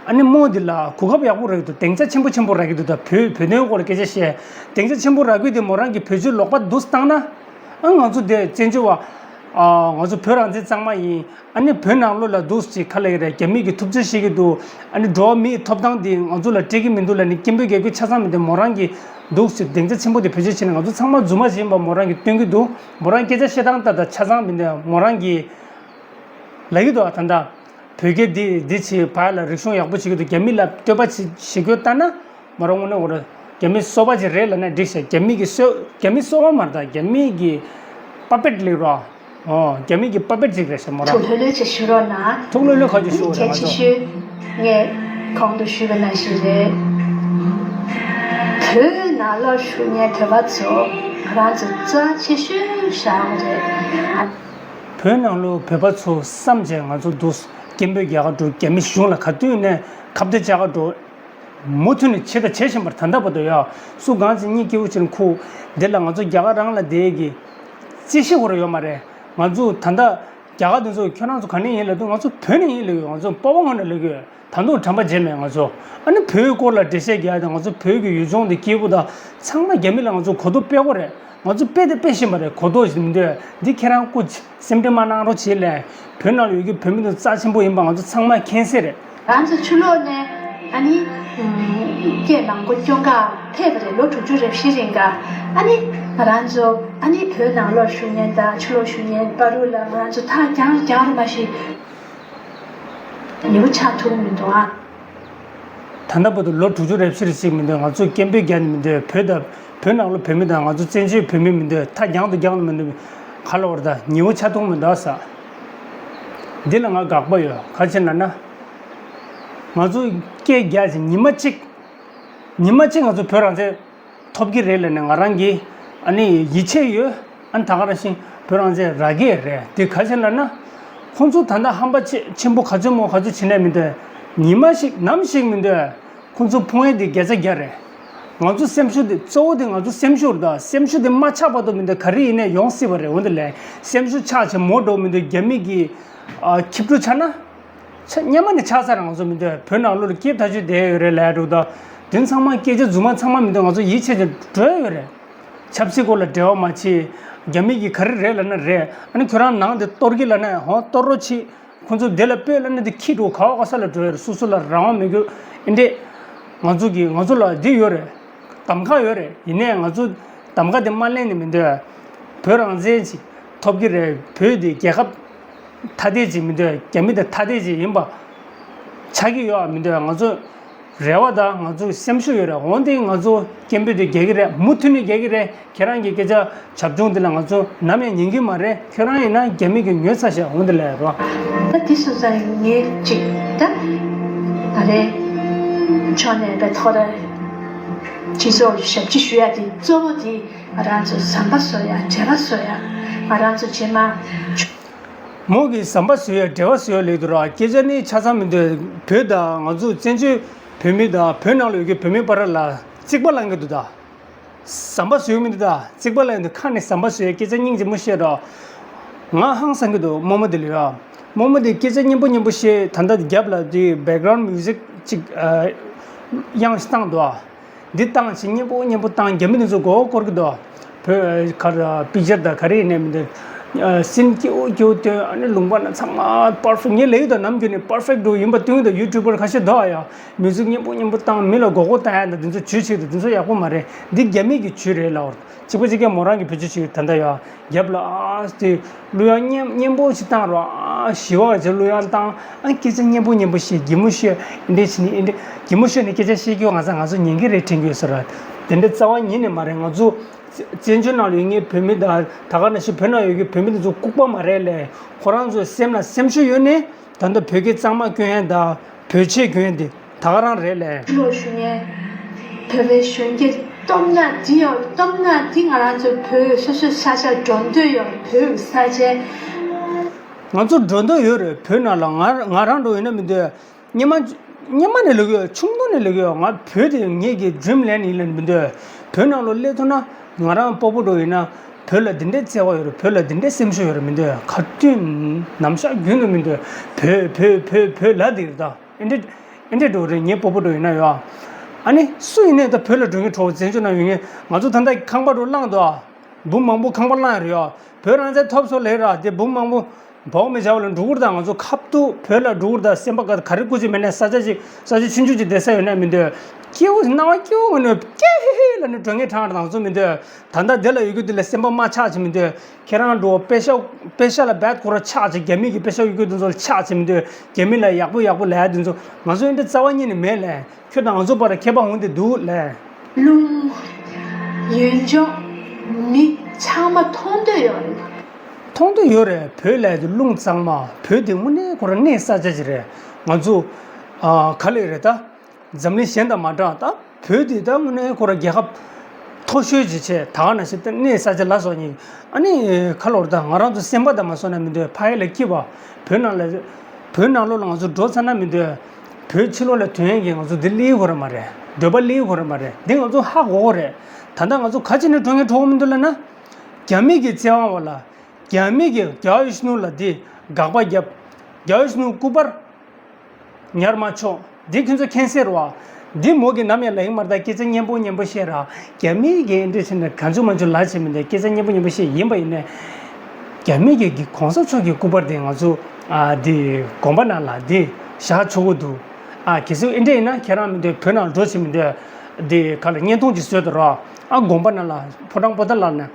ཨ་ནི་རྨོ་དེ་ལ་གོ་སྐབས་ཡག་པོ་རག་གི་འདུག་སྡིངས་ཆ་ཆེན་པོ་ཆེན་པོ་རག་གི་འདུག་ད་བོད་བོད་དོན་སྐོར་ལ་སྐད་ཆ་བཤད། སྡིངས་ཆ་ཆེན་པོ་རག་གི་དེ་མོ་རང་གི་བེད་སྤྱོད་ལོག་པ་འདུག་བཏང་ན། ཨ། ང་ཚོ་དེ་བཙན་བྱོལ་བ། ཨ། ང་ཚོ་བོད་རང་བཙན་གཙང་མ་ཡིན། ཨ་ནི་བོད་ནང་ལོགས་ལ་འདུག་ཅིག་ག་ལ་ཡི་རེད། རྒྱ་མི་གིས་ཐུབ་ཚོད་བྱེད་ཀྱི་འདུག་ཨ་ནི་འགྲོ་བ་མིའི་ཐོབ་ཐང་དེ་ང་ཚོ་ལ་སྤྲད་ཀྱི་མི་འདུག་ལབ་ནི་སྐད་འབོད་རྒྱག་རྒྱུ་ཆ་ཚང་མི་འདུག་མོ་རང་གིས་འདུག་ཅིག་སྡིངས་ཆ་ཆེན་པོ་དེ་བེད་སྤྱོད་བྱས་ནས་ང་ཚོ་ཚང་མ་རྫུན་མ་བྱེད་ཡིན་པ་མོ་རང་གིས་སྟོན་གྱི་འདུག་མོ་རང་སྐད་ཆ་བཤད་སྟངས་ལྟ་དང་ཆ་ཚང་མི་འདུག་མོ་རང་གིས་ལབ་ཀྱི་འདུག་ཨ། ད་ལྟ་བོད་སྐད་འདི་འདི་བྱེད་པ་ལ་རིག་གཞུང་ཡག་པོ་བྱེད་ཀྱི་འདུག་རྒྱ་མི་ལ་བསྟོད་པ་བྱེད་བྱེད་རྒྱུ་ལྟ་ན། མོ་རང་དངོས་གནས་འོ་ར། རྒྱ་མི་སོ་པ་ཅིག་རེད་ལབ་ན་འགྲིག་ཤག་རྒྱ་མི་གི་སོ་རྒྱ་མི་སོ་པ་མ་རེད་ད། རྒྱ་མི་གི་པ་པེཊ་ལབ་རོགས། ཨོ། རྒྱ་མི་གི་པ་པེཊ་ཅིག་རེད་ཤག་མོ་རང་། ཐུགས་ལྷོད་ལྷོད་ཅིག་ཞུ་རོགས་གནང་། ཐུགས་ལྷོད་ལྷོད་ཁ་ཅིག་ཞུ་རོགས་གནང་། གལ་ཆེ་ཤོས་ངས་གོང་དུ་ཞུས་པ་ནང་བཞིན་རེད། བོད་ནང་ལོགས་བཞུགས་མཁན་བོད་པ་ཚོ་ང་རང་ཚོ་རྩ་ཆེ་ཤོས་བཞག་པ་རེད། བོད་ནང་ལོགས་བོད་པ་ཚོ་བསམ་བྱས་ང་ཚོ་འདུག་སྐད་འབོད་རྒྱག་ག་འགྲོ། རྒྱ་མི་གཞུང་ལ་ག་དུས་ནས་ཁ་གཏད་བཅག་ག་འགྲོ། མུ་མཐུད་ནས་བྱས་དང་བྱེད་བཞིན་པར་ད་ལྟ་བར་དུ་ཡ། སུ་གང་ཅིག་གཉིད་སྐྱིད་པོ་བྱས་ནས་ཁུག་འདི་ལ་ང་ཚོ་རྒྱ་གར་རང་ལ་བསྡད་ཀྱི་རྩིས་གཞི་ཁོ་རང་ཡོད་མ་རེད། ང་ཚོ་ད་ལྟ་རྒྱ་གར་འདི་ཚོ་ཁྱོད་རང་ཚོ་ག་ནས་ཡིན་ལབ་དུས་ང་ཚོ་བོད་ནས་ཡིན་ལབ་ཡོད། ང་ཚོ་སྤོ་བོ་ངོས་ནས་ལབ་ཡོད། ད་དུང་དྲན་པ་བརྗེད་མེད་ང་ཚོ། ཨ་ནི་བོད་སྐོར་ལ་འགྲེལ་བཤད་རྒྱག་དང་ང་ཚོ་བོད་ཀྱི་ཡུལ་ལྗོངས་འདི་སྐྱིད་པོ་དང་ཚང་མ་རྒྱ་མི་ལ་ང་ཚོ་གོ་རྟོགས་སྤེལ་དགོས་རེད། ང་ཚོ་དཔེ་དེ་དཔེ་བཞིན་པ་རེད། གོ་རྟོགས་ཞིག་མི་འདུག་འདི་ཁྱེད་རང་སྐུ་མཁྱེན་སེམས་ཁྲལ་མ་གནང་རོགས་བྱེད་ལས། བོད་ནང་ལ་ཡོད་ཀྱི་བོད་མི་ཚོ་རྩ་ཆེན་པོ་ཡིན་པ་ང་ཚོ་ཚང་མ་མཁྱེན་གསལ་རེད། ང་ཚོ་ཕྱི་ལོགས་ནས་ཨ་ནི་སྐད་མང་པོ་སྐྱོན་ག་ཕེབས་པ་རེད། ལོ་དྲུག་ཅུ་རེ་བཞི་རིང་ག་ཨ་ནི་ང་རང་ཚོ་ཨ་ནི་བོད་ནང་ལོགས་བཞུགས་མཁན་དང་ཕྱི་ལོགས་བཞུགས་མཁན་བར་དུ་ལ་ང་རང་ཚོ་ཐག་རྒྱང་རྒྱང་རུ་མ་ཞིག་ཉེ་བོ་ཆགས་ཐུབ་མི་འདུག་ཨ། ད་ལྟ་བར་དུ་ལོ་དྲུག་ཅུ་རེ་བཞི་རེ་ཞིག་མི་འདུག་ང་ཚོ་སྐད་འབོད་རྒྱག་ནས་མི་འདུག་བོད་དང་བོད་ནང་ལོགས་བོད་མི་དང་ང་ཚོ་བཙན་བྱོལ་བོད་མི་མི་འདུག་ཐག་རྒྱང་དུ་རྒྱང་དུ་མི་འདུག་ག་ལ་བར་ད་ཉེ་བོ་ཆགས་ཐུབ་མི་འདུག་ས། འདི་ལ་ང་དགག་པ་ཡོད། ག་ཅི་ལབ་ན། ང་ཚོ་སྐད་རྒྱག་ཅིང་ཉི་མ་གཅིག་ཉི་མ་གཅིག་ང་ཚོ་བོད་རང་བཙན་ཐོབ་ཀྱི་རེད་ལབ་ནས་ང་རང་གིས་ཨ་ནི་ཡིད་ཆེས་ཡོད། ཨ་ནི་ད་ག་རང་བཞིན་བོད་རང་བཙན་རག་གི་རེད། དེ་ག་ཅི་ལབ་ན། ཁོང་ཚོ་ད་ལྟ་ཧམ་པ་ཆེ་ཆེན་པོ་ག་ཚོད་མོ་ག་ཚོད་བྱེད་ནས་མི་འདོད། ཉི་མ་ཞིག་ནམ་ཞིག་མི་འདོད། ཁོང་ཚོ་ཕུང་ཡས་དེ་བརྒྱ་ཆ་བརྒྱ་རེད། ང་ཚོ་སེམས་ཤུགས་དེ་གཙོ་བོ་དེ་ང་ཚོ་སེམས་ཤུགས་རེད་ད། སེམས་ཤུགས་དེ་མ་ཆག་བར་དུ་མི་འདོད་ག་རེ་ཡིན་ནས་ཡོང་སྲིད་པ་རེད། འོན་ཏེ་ལས་སེམས་ཤུགས་ཆག་བྱས་མོ་འགྲོ་མི་འདོད། རྒྱ་མི་གི་ཨ་ཁྱི་ཕྲུག་ཆགས་ན། ཆ་སྙེ་མ་ནས་ཆགས་ཚར་ང་ཚོ་མི་འདོད། བོད་ནང་ལོགས་ལ་སྐྱིད་ཐག་ཆོད་བསྡད་ཡོད་རེད་ལས་འགྲོ་ད། དེ་ཚང་མ་སྐད་ཆ་རྫུན་མ་ཚང་མ་མི་འདོད། ང་ཚོ་ཡིད་ཆེས་ཀྱི་འགྲོ་ཡོད་རེད། ཆབ་སྲིད་སྐོར་ལ་འབྲེལ་བ་མ་བྱེད། རྒྱ་མི་གིས་ག་རེ་རེད་ལབ་ན་རེད། ཨ་ནི་ཁྱོད་རང་ནང་དེ་གཏོར་གི་ལབ་ན་ཧོ་གཏོར་རོགས་བྱེད། ཁོང་ཚོ་དེ་ལ་སྤོས་ལབ་ན་དེ་ཁྱི་འགྲོ་ག་བ་ག་ས་ལ་འགྲོ་ཡོད་རེད། སོ་སོ་ལ་རང་དབང་མི་དགོས། ཨེ་འདྲས། ང་ཚོ་གི་ང་ཚོ་ལ་འདི་ཡོད་རེད། གདམ་ཁ་ཡོད་རེད། ཡིན་ནའི་ང་ཚོ་གདམ་ཁ་དེ་མ་ལེན་ནས་མི་འདོད། བོད་རང་བཙན་ཅིག་ཐོབ་ཀྱི་རེད། བོད་དེ་རྒྱལ་ཁབ་ཐ་དད་ཅིག་མི་འདོད། རྒྱ་མི་དང་ཐ་དད་ཅིག་ཡིན་པ་ཆགས་ཀྱི་ཡོད་མི་འདོད། ང་ཚོ་རེ་བ་དང་ང་ཚོ་སེམས་ཤུགས་ཡོད་རེད། འོན་ཏེ་ང་ཚོ་སྐད་འབོད་དེ་རྒྱག་གི་རེད། མུ་མཐུད་ནས་རྒྱག་གི་རེད། ཁྱེད་རང་གི་སྐད་ཆ་བྱབ་ཆུང་འདི་ལ་ང་ཚོ་ནམ་ཡང་ཉན་གི་མ་རེད། ཁྱོད་རང་ཡིན་ན་རྒྱ་མི་གི་ཉོས་ཚར་ཤག་འོང་འདི་ལ་རོ། ད་དེ་སོང་ཙང་ངས་ཅིག་ད་ང་རེ་ཕྱོགས་ནས་བེད་ཐོག་ར་སྤྱི་ཚོགས་ཞབས་ཕྱི་ཞུ་ཡ་དེ་གཙོ་བོ་དེ་ང་རང་ཚོ་ཟམ་པ་བཟོ་ཡ་འབྲེལ་བ་བཟོ་ཡ་ང་རང་ཚོ་རྗེས་མ། མོ་གི་ཟམ་པ་བཟོ་ཡ་འབྲེལ་བ་བཟོ་ཡ་ལེགས་འདུག་ར། སྐད་ཆ་ནི་ཆ་ཚང་མི་འདུག་བོད་དང་ང་ཚོ་བཙན་བྱོལ་བོད་མི་དང་བོད་ནང་ལ་ཡོད་ཀྱི་བོད་མི་བར་ལ་རྩིག་པ་ལང་གི་འདུག་ད། ཟམ་པ་བཟོས་མི་འདུག་ད། རྩིག་པ་ལ་ཡོད་འདུག་ཁ་ནས་ཟམ་པ་བཟོས་སྐད་ཆ་སྙིང་རྗེ་མོ་བཤད་རོགས། ང་ཧང་སང་གི་འདུག་རྨོ་མོ་དེ་ལ་ཡ། རྨོ་མོ་དེ་སྐད་ཆ་སྙན་པོ་སྙན་པོ་བཤད། ད་ལྟ་རྒྱབ་ལ་དེ་background music ཅིག་ཨ། དབྱངས་ཤིག་བཏང་འདུག་ཨ། འདི་བཏང་བྱས་སྙན་པོ་སྙན་པོ་བཏང་། རྒྱ་མི་དེ་ཚོ་མགོ་སྐོར་གི་འདུག་བོད་གར་པིག་ཅར་དང་ག་རེ་ཡིན་ནའི་མི་འདུག་སིན་སྐྱིད་པོ་སྐྱིད་པོ་སྟོན། ཨ་ནི་ལུང་པ་ན་ཚང་མ་པར་ཕེག་ངས་ལབ་ཡོད་ད། ནམ་རྒྱུན་ནས་པར་ཕེག་འགྲོ་ཡིན་པ་སྟོན་གི་འདུག་ཡུ་ཊུབ་པར་ཁ་ཤས་འདུག་ཨ། ཡ་མིའུ་ཟིག་སྙན་པོ་སྙན་པོ་བཏང་། མི་ལ་མགོ་སྐོར་བཏང་ཡ་ད་དེ་ཚོ་ཇུས་བྱེད་ད་དེ་ཚོ་ཡག་པོ་མ་རེད། འདི་རྒྱ་མི་གི་ཇུས་རེད་ལབ། གཅིག་པ་གཅིག་རྐྱང་མོ་རང་གི་བེད་སྤྱོད་བྱེད་ད་ལྟ་ཡ། རྒྱབ་ལ་ཨ་དེ་གླུ་དབྱངས་སྙན་སྙན་པོ་ཞིག་བཏང་རོགས། ཨ་ཞི་བ་ཅིག་གླུ་དབྱངས་བཏང་། ཨ་སྐད་ཆ་སྙན་པོ་སྙན་པོ་བཤད། གད་མོ་ཤོར། འདི་འདྲས་བྱས་ནས་འདི་འདྲས་གད་མོ་ཤོར་ནས་སྐད་ཆ་བཤད་རྒྱུ་ང་ཚོ་ང་ཚོ་ཉན་གི་རེད་དྲན་གི་ཡོད་ས་རེད། དེ་འདྲས་རྩ་བ་ཉིད་ནས་མ་རེད། ང་ཚོ་བཙན་བྱོལ་ནང་ལ་ཡོད་མཁན་བོད་མི་དང་ད་ག་ནང་བཞིན་བོད་ནང་ཡོད་མཁན་བོད་མི་དེ་ཚོ་ལྐུགས་པ་མ་རེད་ལས། ཁོ་རང་ཚོའི་སེམས་ལ་སེམས་ཤུགས་ཡོད་ནས་ད་ལྟ་བོད་སྐད་གཙང་མ་སྐྱོན་ཡ་དང་བོད་ཆས་གྱོན་ཡ་དེ་ད་ག་རང་རེད་ལས། ལོ་ཞུ་མཁན་བོད་པའི་གཞོན་སྐྱེས་སྟོབས་ན་འདི་ཡང་སྟོབས་ན་འདི་ང་རང་ཚོ་བོད་སོ་སོའི་ས་ཆར་འགྲོ་འདོད་ཡོད། བོད་ཀྱི་ས་ཆའི། ང་ཚོ་འགྲོ་འདོད་ཡོད་རེད། བོད་ནང་ལ་ང་ང་རང་འགྲོ་ཡིན་ན་མི་འདོད། སྔོན་མ་སྔོན་མ་ནས་ལབ་ཡོད། ཆུང་དུས་ནས་ལབ་ཡོད། ང་བོད་དེ་ངེད་ཀྱི་ཌི་རིམ་ལེན་ཡིན་ལབ་མི་འདོད། བོད་ནང་ལ་སླེབས་ཐུབ་ན་ང་རང་སྤོ་བོ་འགྲོ་ཡིན་ན་བོད་ལ་འདི་འདྲའི་བརྩེ་བ་ཡོད་རེད། བོད་ལ་འདི་འདྲའི་སེམས་ཤུགས་ཡོད་རེད་མི་འདོད། ག་དུས་ནམ་ཞག་རྒྱུན་དུ་མི་འདོད། བོད་བོད་བོད་བོད་ལབ་བསྡད་ཡོད་ད། ཨེ་འདྲས་ཨེ་འདྲས་འགྲོ་རེད། ངའི་སྤོ་བོ་འགྲོ་ཡིན་ན་ཡོད། ཨ་ནི་སུ་ཡིན་ནའི་ད་བོད་ལ་འགྲོ་མཁན་གྲོགས་བཙན་བྱོལ་ནང་ཡོད་མཁན་ང་ཚོ་ད་ལྟ་ཁང་པ་འགྲོ་བླངས་འདུག་ཨ། འབུམ་མང་པོ་ཁང་པ་བླངས་རེད་ཡ། བོད་རང་བཙན་ཐོབ་སོང་ལེ་ར་དེ་འབུམ་མང་པོ་བོགས་མི་བྱ་བ་ལ་འགྲོ་གི་རེད་ད། ང་ཚོ་ཁ་ཐུག་བོད་ལ་འགྲོ་གི་རེད་ད། སེམས་པ་ག་ག་རེ་སྐུ་ཅི་མེད་ནས་ས་ཆ་ཅིག་ས་ཆ་ཆུང་ཆུང་ཅིག་བསྡད་ས་ཡོད་ན་མི་འདོད། སྐྱེ་བོ་སྣང་བ་སྐྱེ་བོ་ངོ་ནས་ཀྱེ་ཧེ་ཧེ་ལ་ནི་འགྲོ་ངན་ཁྲང་རེད། ང་ཚོ་མི་འདོད། ད་ལྟ་དེ་ལ་ཡོད་རྒྱུ་དེ་ལ་སེམས་པ་མ་ཆགས་ཅིག་མི་འདོད། ཁྱེད་རང་འགྲོ་པེ་ཤ་པེ་ཤ་ལ་བད་ཁོ་ར་ཆགས་ཅིག་རྒྱ་མི་གི་པེ་ཤ་ཡོད་རྒྱུ་དེ་ཚོ་ལ་ཆགས་ཅིག་མི་འདོད། རྒྱ་མི་ལ་ཡག་པོ་ཡག་པོ་ལབ་ཡ་དེ་ཚོ་ང་ཚོ་ཨེ་འདྲ་རྩ་བ་ཉིད་ནས་མེད་ལས། ཁྱོད་དང་ང་ཚོ་བར་ཁྱད་པར་འོང་དེ་འདུག་ལས། རླུང་། ཡུལ་ལྗོངས། མི་ཚང་མ་མཐོང་འདོད་ཡོད་རེད། མཐོང་འདོད་ཡོད་རེད། བོད་ལས་དེ་རླུང་གཙང་མ། བོད་དེ་དངོས་གནས་ཁོ་རང་གནས་ས་ཆ་ཅིག་རེད། ང་ཚོ་ཨ་ག་ལས་རེད་ད། འཛམ་གླིང་གཞན་དང་མ་འདྲ་ད། བོད་དེ་ད་དངོས་གནས་ཁོ་རང་རྒྱལ་ཁབ་མཐོ་ཤོས་ཅིག་བྱས། ད་ག་ནང་བཞིན་ད་གནས་ས་ཆ་ལ་སོགས་ཉིད་ཨ་ནི་ག་ལོར་ད་ང་རང་ཚོ་སེམས་པ་དང་མ་སོང་ན་མི་འདོད། ཕ་ཡུལ་ལ་སྐྱིད་པ། བོད་ནང་ལ་བོད་ནང་ལོགས་ལ་ང་ཚོ་འགྲོ་ཚར་ན་མི་འདོད། བོད་ཕྱི་ལོགས་ལ་ཐོན་ཡས་ཀྱི་ང་ཚོ་འདི་སླེབས་དགོས་རེད་མ་རེད། འདོད་པ་སླེབས་དགོས་རེད་མ་རེད། འདི་ང་ཚོ་ཧ་གོ་དགོས་རེད། ད་ལྟ་ང་ཚོ་ག་བྱས་ནས་འགྲོ་མཁན་གྲོགས་མི་འདུག་ལབ་ན། རྒྱ་མི་གི་བཙན་དབང་འོག་ལ། རྒྱ་མི་གི་རྒྱལ་བ་ཡིད་བཞིན་ནོར་བུ་ལ་འདི་དགག་པ་བརྒྱབ། རྒྱལ་བ་ཡིད་བཞིན་ནོར་བུ་སྐུ་པར་ཉར་མ་ཆོག་འདི་ཁྱོད་ཚོ་མཁྱེན་གསལ་རེད་བ། འདི་མོ་གི་ནམ་ཡང་ལབ་ཡིན་མ་རེད་ད། སྐད་ཆ་སྙན་པོ་སྙན་པོ་བཤད་ར། རྒྱ་མི་གི་ཨེ་འདྲ་བྱས་ནས་གང་བྱུང་མང་བྱུང་ལབ་བྱས་མི་འདུག་སྐད་ཆ་སྙན་པོ་སྙན་པོ་བཤད་ཡིན་པ་ཡིན་ནའི། རྒྱ་མི་གི་གི་གོང་ས་མཆོག་གི་སྐུ་པར་དེ་ང་ཚོ་ཨ་འདི་དགོན་པ་ནང་ལ་འདི་བཞག་ཆོག་གི་འདུག་ཨ་གལ་སྲིད་ཨེ་འདྲ་ཡིན་ན་ཁྱེད་རང་མི་འདུག་བོད་ནང་འགྲོ་བྱས་མི་འདུག་འདི་ག་ལ་བརྙན་ཐུང་ཅིག་བཟོས་དང་ར། ཨ་དགོན་པ་ནང་ལ་ཕོ་བྲང་པོ་ཏཱ་ལ་ནས་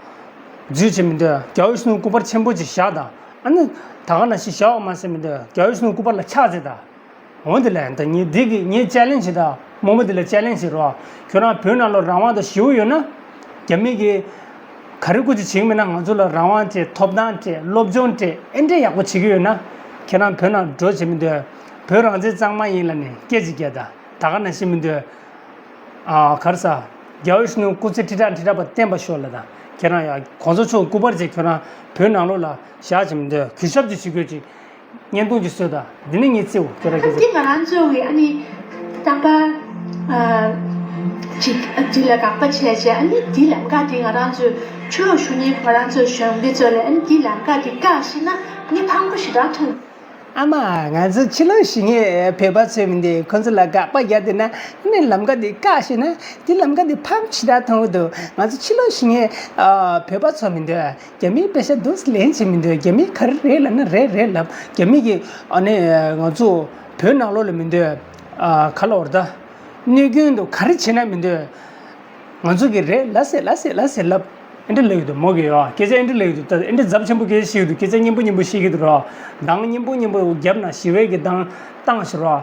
འཛུལ་བྱས་མི་འདུག་རྒྱལ་བ་ཡིད་བཞིན་ནོར་བུ་སྐུ་པར་ཆེན་པོ་ཅིག་བཞག་དང་། ཨ་ནི་ད་ག་ནང་བཞིན་བཞག་པ་མ་ཟད་མི་འདུག་རྒྱལ་བ་ཡིད་བཞིན་ནོར་བུ་སྐུ་པར་ལ་ཕྱག་འཚལ་དང་། འོ་འདི་ལས་ད་ངས་འདི་གི་ངས་ཅེ་ལེན་ཇི་བྱེད་ད། རྨོ་མོ་འདི་ལ་ཅེ་ལེན་ཇི་བྱེད་རོགས། ཁྱོད་རང་བོད་ནང་ལོགས་རང་དབང་དང་ཞི་བ་ཡོད་ན། རྒྱ་མི་གིས་ག་རེ་སྐུ་ཅི་བྱེད་ཀྱི་མེད་ན། ང་ཚོ་ལ་རང་དབང་སྤྲད། ཐོབ་ཐང་སྤྲད། སློབ་སྦྱོང་སྤྲད། ཨེ་འདྲས་ཡག་པོ་བྱེད་ཀྱི་ཡོད་ན། ཁྱེད་རང་བོད་ནང་འགྲོ་བྱེད་མི་འདོད། བོད་རང་བཙན་གཙང་མ་ཡིན་ལབ་ནས་སྐད་ཅིག་རྒྱག་ད། ད་ག་ནང་བཞིན་མི་འདོད། ཨ་ག་རེ་ཟ། རྒྱལ་བ་ཡིད་བཞིན་ནོར་བུ་སྐུ་ཚེ་ཁྲི་ཕྲག་ཁྲི་ཕྲག་པ་བརྟན་པར་ཤོག་ལབ་ད། ཁྱེད་རང་ཡ་གོང་ས་མཆོག་སྐུ་པར་ཅིག་ཁྱོད་རང་བོད་ནང་ལོགས་ལ་བཞག་བྱེད་མི་འདོད། གུས་ཞབས་ཅིག་བྱེད་དགོས་ཅིག་བརྙན་ཐུང་ཅིག་བཟོས་དང་། འདི་ནི་ངས་བརྩིའོ་ཁྱོད་རང་ཨ་གིས་འདི་ང་རང་ཚོ་གི་ཨ་ནི་རྟག་པར་ཨ་ཅིག་ཨ་འདི་ལ་དགག་པ་བྱས་བྱས། ཨ་ནི་འདི་ལམ་ཁ་འདི་ང་རང་ཚོ་ཕྱི་ལོགས་བཞུགས་མཁན་ང་རང་ཚོ་གཞོན་སྐྱེས་ཚོ་ལ་ཨ་ནི་འདི་ལམ་ཁ་འདི་བཀག་ཤེས་ན་ངས་ཕངས་པོ་ཞེ་དྲག་མཐོང་། ཨ་མ། ང་ཚོ་ཕྱི་ལོགས་བཞུགས་མཁན་བོད་པ་ཚོས་མི་འདུག་ཁོ་ཚོ་ལ་དགག་པ་རྒྱག་བསྡད་ན། ཨ་ནི་ལམ་ཁ་འདི་བཀག་ཤེས་ན་འདི་ལམ་ཁ་འདི་ཕངས་པོ་ཞེ་དྲག་མཐོང་གི་འདུག་ང་ཚོ་ཕྱི་ལོགས་བཞུགས་མཁན་ཨ་བོད་པ་ཚོ་མི་འདུག་རྒྱ་མིའི་པེ་ཤ་འདུག་སེ་ལེན་བྱེད་མི་འདོད། རྒྱ་མིས་ག་རེ་རེད་ལབ་ན་རེད་རེད་ལབ། རྒྱ་མི་གིས་ཨ་ནི་ང་ཚོ་བོད་ནང་ལོགས་ལ་མི་འདོད། ཨ་ག་ལབ་དགོས་རེད་ད། གནོད་སྐྱོན་དུ་ག་རེ་བྱེད་ན་མི་འདོད། ང་ཚོ་གིས་རེད་ལབ་སེ་ལབ་སེ་ལབ་སེ་ལབ། ཨེ་འདྲ་ལབ་ཀྱི་འདུག་མོ་གིས་ཡོ། སྐད་ཆ་ཨེ་འདྲ་ལབ་ཀྱི་འདུག་ད་ཨེ་འདྲ་ཚབས་ཆེན་པོ་སྐད་ཆ་བཤད་ཀྱི་འདུག་རོ། གདངས་སྙན་པོ་སྙན་པོ་རྒྱབ་ན་ཞི་བའི་གི་གདངས་བཏང་ཞིག་རོ།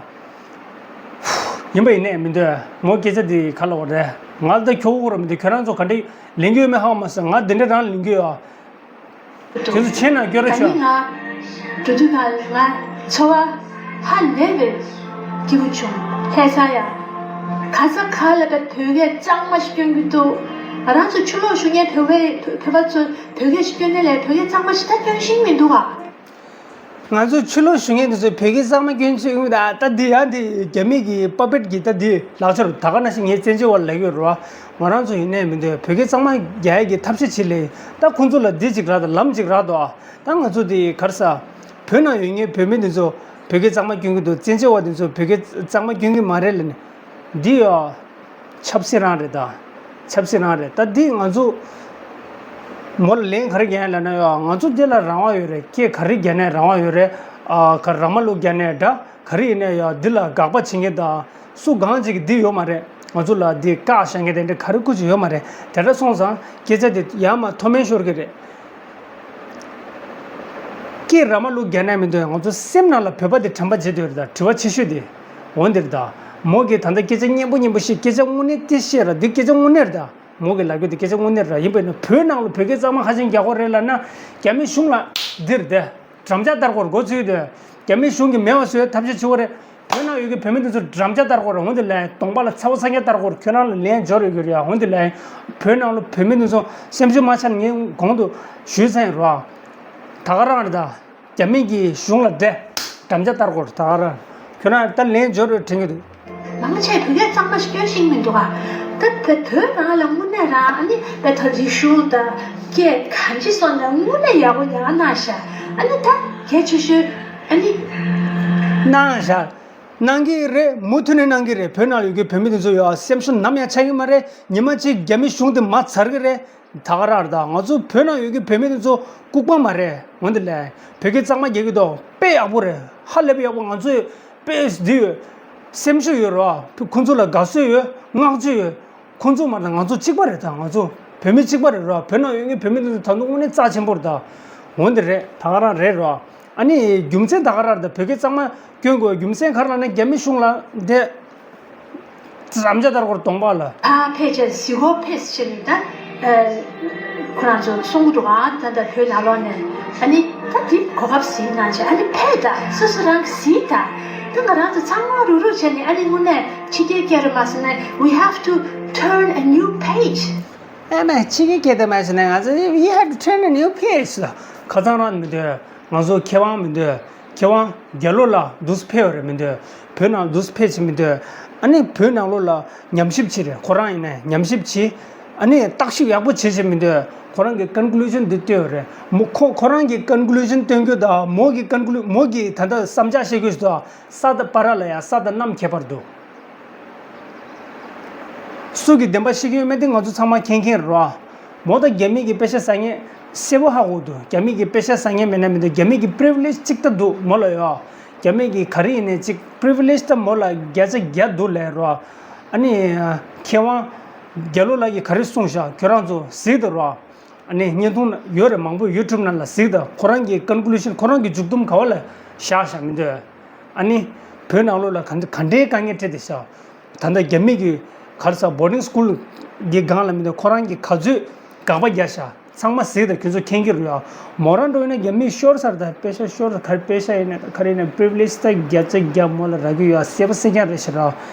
ཡིན་པ་ཡིན་ནས་མི་འདོད། མོ་སྐད་ཆ་འདི་ག་ལབ་དགོས་རེད། ང་ལ་ད་ཁྱོ་གོ་ར་མི་འདུག་ཁྱོད་རང་ཚོ་ག་འདྲ་ལེན་གྱི་ཡོད་མེད་ཧ་གོ་མ་སོང་། ང་འདི་འདྲ་རང་ལེན་གྱི་ཡོད། དེ་ཚོ་ཁྱེད་ན་སྐྱོ་ར་ད་ཆོག་ནི་ང་འགྲོ་དུས་གང་ང་ཚོར་བ་ཧ་ལས་པའི་སྐྱིད་པོ་བྱུང་། ལྷ་ས་ཡ། ག་ས་ག་ལ་བོད་སྐད་གཙང་མ་ཞིག་སྐྱོན་གྱི་འདུག་ང་རང་ཚོ་ཕྱི་ལོགས་བཞུགས་མཁན་བོད་པའི་བོད་པ་ཚོ་བོད་སྐད་ཞིག་སྐྱོན་ནས་ལས་བོད་སྐད་གཙང་མ་ཞིག་ད་སྐྱོན་ཤེས་མི་འདུག་ག་ང་ཚོ་ཕྱི་ལོགས་བཞུགས་མཁན་དེ་ཚོས་བོད་སྐད་གཙང་མ་སྐྱོན་བྱེད་ཀྱི་ཡོད། ད་ད་འདི་ཡང་འདི་རྒྱ་མི་གི་པ་པེཊ་གི་ད་འདི་ལག་ཆ་རུ། ད་ག་ནང་བཞིན་ངས་བཙན་བྱོལ་བ་ལབ་ཀྱི་ཡོད་རེད་བ། ང་རང་ཚོ་ཡིན་ནའི་མི་འདོད། བོད་སྐད་གཙང་མ་རྒྱག་ཡས་ཀྱི་ཐབས་ཤེས་བྱེད་ལེ། ད་ཁོང་ཚོ་ལ་འདི་ཅིག་རག་དང་ལམ་ཅིག་རག་འདུག་ཨ། ད་ང་ཚོ་འདི་ག་རེ་ཟ། བོད་ནང་ཡོད་མཁན་བོད་མི་འདི་ཚོ་བོད་སྐད་གཙང་མ་སྐྱོན་གྱི་འདུག་བཙན་བྱོལ་བ་འདི་ཚོ་བོད་སྐད་གཙང་མ་སྐྱོན་གྱི་མ་རེད་ལབ་ནས། འདི་ཡ། ཆབ་སྲིད་རང་རེད་ད། ཆབ་སྲིད་རང་རེད་ད། འདི་ང་ཚོ་མོ་ལ་ལན་ག་རེ་རྒྱག་ཡ་ལབ་ན་ཡ། ང་ཚོ་འདི་ལ་རང་དབང་ཡོད་རེད། སྐད་ག་རེ་རྒྱག་ནའི་རང་དབང་ཡོད་རེད། ཨ། ག་ར་མ་ལུག་རྒྱག་ནའི་འདྲ། ག་རེ་ཡིན་ནའི་ཡ། འདི་ལ་དགག་པ་བྱེད་མཁན་དང་སུ་གང་ཅིག་གིས་འདི་ཡོད་མ་རེད། ང་ཚོ་ལ་འདི་བཀག་བཞག་མཁན་དེ་འདྲ་ག་རེ་ཁུ་ཅིག་ཡོད་མ་རེད། དེ་འདྲ་སོང་ཙང་སྐད་ཆ་དེ་ཡར་མར་མཐོ་དམན་ཤོར་གི་རེད། སྐད་ར་མ་ལུག་རྒྱག་ནའི་མི་འདུག་ང་ཚོ་སེམས་ནང་ལ་བོད་པ་དེ་དྲན་པ་བརྗེད་དེ་ཡོད་རེད་ད། དྲི་བ་ཆེ་ཤོས་དེ་འོ་འདིར་ད། མོ་གིས་ད་ལྟ་སྐད་ཆ་སྙན་པོ་སྙན་པོ་བཤད། སྐད་ཆ་དངོས་གནས་དེ་བཤད་ར། འདི་སྐད་ཆ་དངོས་གནས་རེད་ད། མོ་གིས་ལབ་རྒྱུ་དེ་སྐད་ཆ་དངོས་གནས་རེད་ར། ཡིན་པས་ན་བོད་ནང་ལ་བོད་སྐད་གཙང་མ་ཧ་ཅང་རྒྱག་དགོས་རེད་ལབ་ན། རྒྱ་མི་གཞུང་ལ་འདིར་དེ་འགྲམ་ལྕག་བསྟར་དགོས་རེད། མགོ་ཚོས་དེ་རྒྱ་མི་གཞུང་གིས་མེད་པ་བཟོ་བའི་ཐབས་ཤེས་བྱེད་དགོས་རེད། བོད་ནང་ཡོད་ཀྱི་བོད་མི་འདི་ཚོ་འགྲམ་ལྕག་བསྟར་དགོས་རེད། འོན་ཏེ་ལན་གདོང་པ་ལ་ཚ་བོ་ཚ་རྐྱང་བསྟར་དགོས་རེད། ཁྱོད་རང་ལ་ལན་འབྱོར་ཡོད་ཀྱི་རེད་ཡ། འོན་ཏེ་ལན་བོད་ནང་ལ་བོད་མི་འདི་ཚོ་སེམས་ཤུགས་མ་ཆག་ནས། ངས་གོང་དུ་ཞུས་ཚར་ཡིན་རོ། ད་ག་རང་རེད་ད། རྒྱ་མི་གི་གཞུང་ལ་འདྲེ་འགྲམ་ལྕག་བསྟར་དགོས་རེད། ད་ག་རང་ཁྱོད་རང་ད་ལན་འབྱོར་ཡོད་དྲན་གྱི་འདུག་མང་ཆེ་བོད་སྐད་གཙང་མ་ཞིག་སྐྱོན་ཤེས་མི་འདུག་ཨ། ད་བོད་བོད་རང་ལ་དངོས་གནས་རང་ཨ་ནི་བོད་ད་རིག་གཞུང་དང་སྐད་གང་ཅི་སོང་ད་དངོས་གནས་ཡག་པོ་ཡག་གནང་ཤག་ཨ་ནི་ད་གལ་ཆེ་ཤོས་ཨ་ནི་གནང་ཤག་གནང་གི་རེད། མུ་མཐུད་ནས་གནང་གི་རེད། བོད་ནང་ཡོད་ཀྱི་བོད་མི་དེ་ཚོ་ཡོད་སེམས་ཤུགས་ནམ་ཡང་ཆག་གི་མ་རེད། ཉི་མ་གཅིག་རྒྱ་མི་གཞུང་དེ་མར་ཚར་གི་རེད། ད་ག་རང་རེད་ད། ང་ཚོ་བོད་ནང་ཡོད་ཀྱི་བོད་མི་དེ་ཚོ་ལྐུགས་པ་མ་རེད། འོན་ཏེ་ལན་བོད་སྐད་གཙང་མ་རྒྱག་གི་འདུག་དཔེ་ཡག་པོ་རེད། ཧ་ལས་པ་ཡག་པོ། ང་ཚོས་དཔེ་འདི་ཡོད། སེམས་ཤུགས་ཡོད་རོ། ཁོ་ཚོ་ལ་དགའ་བསུ་ཡོད། བསྔགས་བརྗོད་ཡོད། ཁོ་ཚོ་མ་རེད་ད། ང་ཚོ་གཅིག་པ་རེད་ད། ང་ཚོ་བོད་མི་གཅིག་པ་རེད་རོ། བོད་ནང་ཡོད་མཁན་བོད་མི་དེ་ཚོ་ད་དུང་དངོས་གནས་རྩ་ཆེན་པོ་རེད་ད། འོན་ཏེ་རེད། ད་ག་རང་རེད་རོ། ཨ་ནི་རྒྱུ་མཚན་ད་ག་རང་རེད་ད། བོད་སྐད་གཙང་མ་སྐྱོན་དགོས་རྒྱུ་མཚན་ག་རེ་ལབ་ན། རྒྱ་མི་གཞུང་ལ་དེ་འགྲམ་ལྕག་བསྟར་དགོས་རེད། གདོང་པ་ལ། ཕར་ཕེབས་བྱས་གཟིགས་སྐོར་ཕེབས་བྱས་ནས་ད། ཁོ་རང་ཚོ་གསུང་གི་འདུག་ག་ད་ལྟ་བོད་ནང་ལོགས་ནས། ཨ་ནི་ད་འདི་གོ་སྐབས་གཟིགས་གནང་བྱས་ཨ་ནི་ཕེབས་ད། སོ་སོ་རང་གིས་གཟིགས་ད། ད་ང་རང་ཚོ་ཚང་མ་རུག་རུག་བྱས་ནས་ཨ་ནི་དངོས་གནས་ཕྱི་རྒྱལ་སྐད་རེད་མ་སོང་ན། We have to turn a new page. ཨེ་མ་ཕྱི་རྒྱལ་སྐད་དེ་མ་སོང་ན་ང་ཚོ། We have to turn a new page. ཁ་སང་རང་མི་འདོད། ང་ཚོ་མཁས་དབང་མི་འདོད། མཁས་དབང་རྒྱ་ལོ་ལགས་འདུག་སེ་ཕེབས་པ་རེད་མི་འདོད། བོད་ནང་འདུག་སེ་ཕེབས་བྱེད་མི་འདོད། ཨ་ནི་བོད་ནང་ལོགས་ལ་ཉམས་ཞིབ་བྱེད་རེད། ཁོ་རང་ཡིན་ནའི་ཉམས་ཞིབ་བྱེད། ཨ་ནི་བརྟག་ཞིབ་ཡག་པོ་བྱེད་བྱེད་མི་འདོད། ཁོ་རང་གི་ཀོན་ཀུ་ལུ་ཤན་འདི་བཏོན་པ་རེད། མོ་ཁོ་ཁོ་རང་གི་ཀོན་ཀུ་ལུ་ཤན་བཏོན་རྒྱུ་དང་མོ་གི་ཀོན་ཀུ་ལུ་མོ་གི་ད་ལྟ་བསམ་འཆར་བཤད་རྒྱུ་ཞིག་འདུག་ས་དང་བར་ལ་ཡ་ས་དང་གནམ་ཁྱད་པར་འདུག་སུ་གིས་བདེན་པ་བཤད་ཀྱི་ཡོད་མེད་དེ་ང་ཚོ་ཚང་མ་མཁྱེན་མཁྱེན་རེད་བ། མོ་ད་རྒྱ་མི་གི་པེ་ཤ་ཟ་མཁན་གསལ་པོ་ཧ་གོ་འདུག་རྒྱ་མི་གི་པེ་ཤ་ཟ་མཁན་མེད་ན་མི་འདུག་རྒྱ་མི་གི་པི་རི་ཝི་ལེཇ་གཅིག་ད་འདུག་མོ་ལ་ཡོད། རྒྱ་མི་གི་ག་རེ་ཡིན་ནའི་གཅིག་པི་རི་ཝི་ལེཇ་ད་མོ་ལ་བརྒྱ་ཆ་བརྒྱ་འདུག་ལབ་རེད་བ། ཨ་ནི་མཁས་དབང་རྒྱ་ལོ་ལགས་ཀྱིས་ག་རེ་གསུངས་ཤག་ཁྱོད་རང་ཚོ་གཟིགས་དང་རེད་བ། ཨ་ནི་བརྙན་ཐུང་ཡོད་རེད། མང་པོ་ཡུ་ཊུབ་ནང་ལ་གཟིགས་དང་། ཁོ་རང་གི་ཀོན་ཀུ་ལུ་ཤན་ཁོ་རང་གི་མཇུག་སྡོམ་ག་བ་ལ་བཞག་བཞག་མི་འདོད། ཨ་ནི་བོད་ནང་ལོགས་ལ་ག་འདྲ་ག་འདྲའི་དཀའ་ངལ་འཕྲད་བསྡད་ཤག་ད་ལྟ་རྒྱ་མི་གི་ག་རེ་ཟ་བོར་ཌིང་སི་ཀུལ་གི་སྒང་ལ་མི་འདུག་ཁོ་རང་གི་ག་ཚོད་དགག་པ་རྒྱག་ཤག་ཚང་མ་གཟིགས་དང་། ཁྱོད་ཚོ་མཁྱེན་གྱི་རེད་ཡ། མོ་རང་འགྲོ་ཡིན་ན་རྒྱ་མི་ཤོར་ཚར་ད། པེ་ཤ་ཤོར་ད། ག་རེ་པེ་ཤ་ཡིན་ན་ག་རེ་ཡིན་ན་པི་རི་ཝི་ལེཇ་ད་བརྒྱ་ཆ་བརྒྱ་མོ་ལ་རག་གི་ཡོད་ཡ། གསལ་པོ་གསལ་རྐྱང་རེད་ཤག་ར།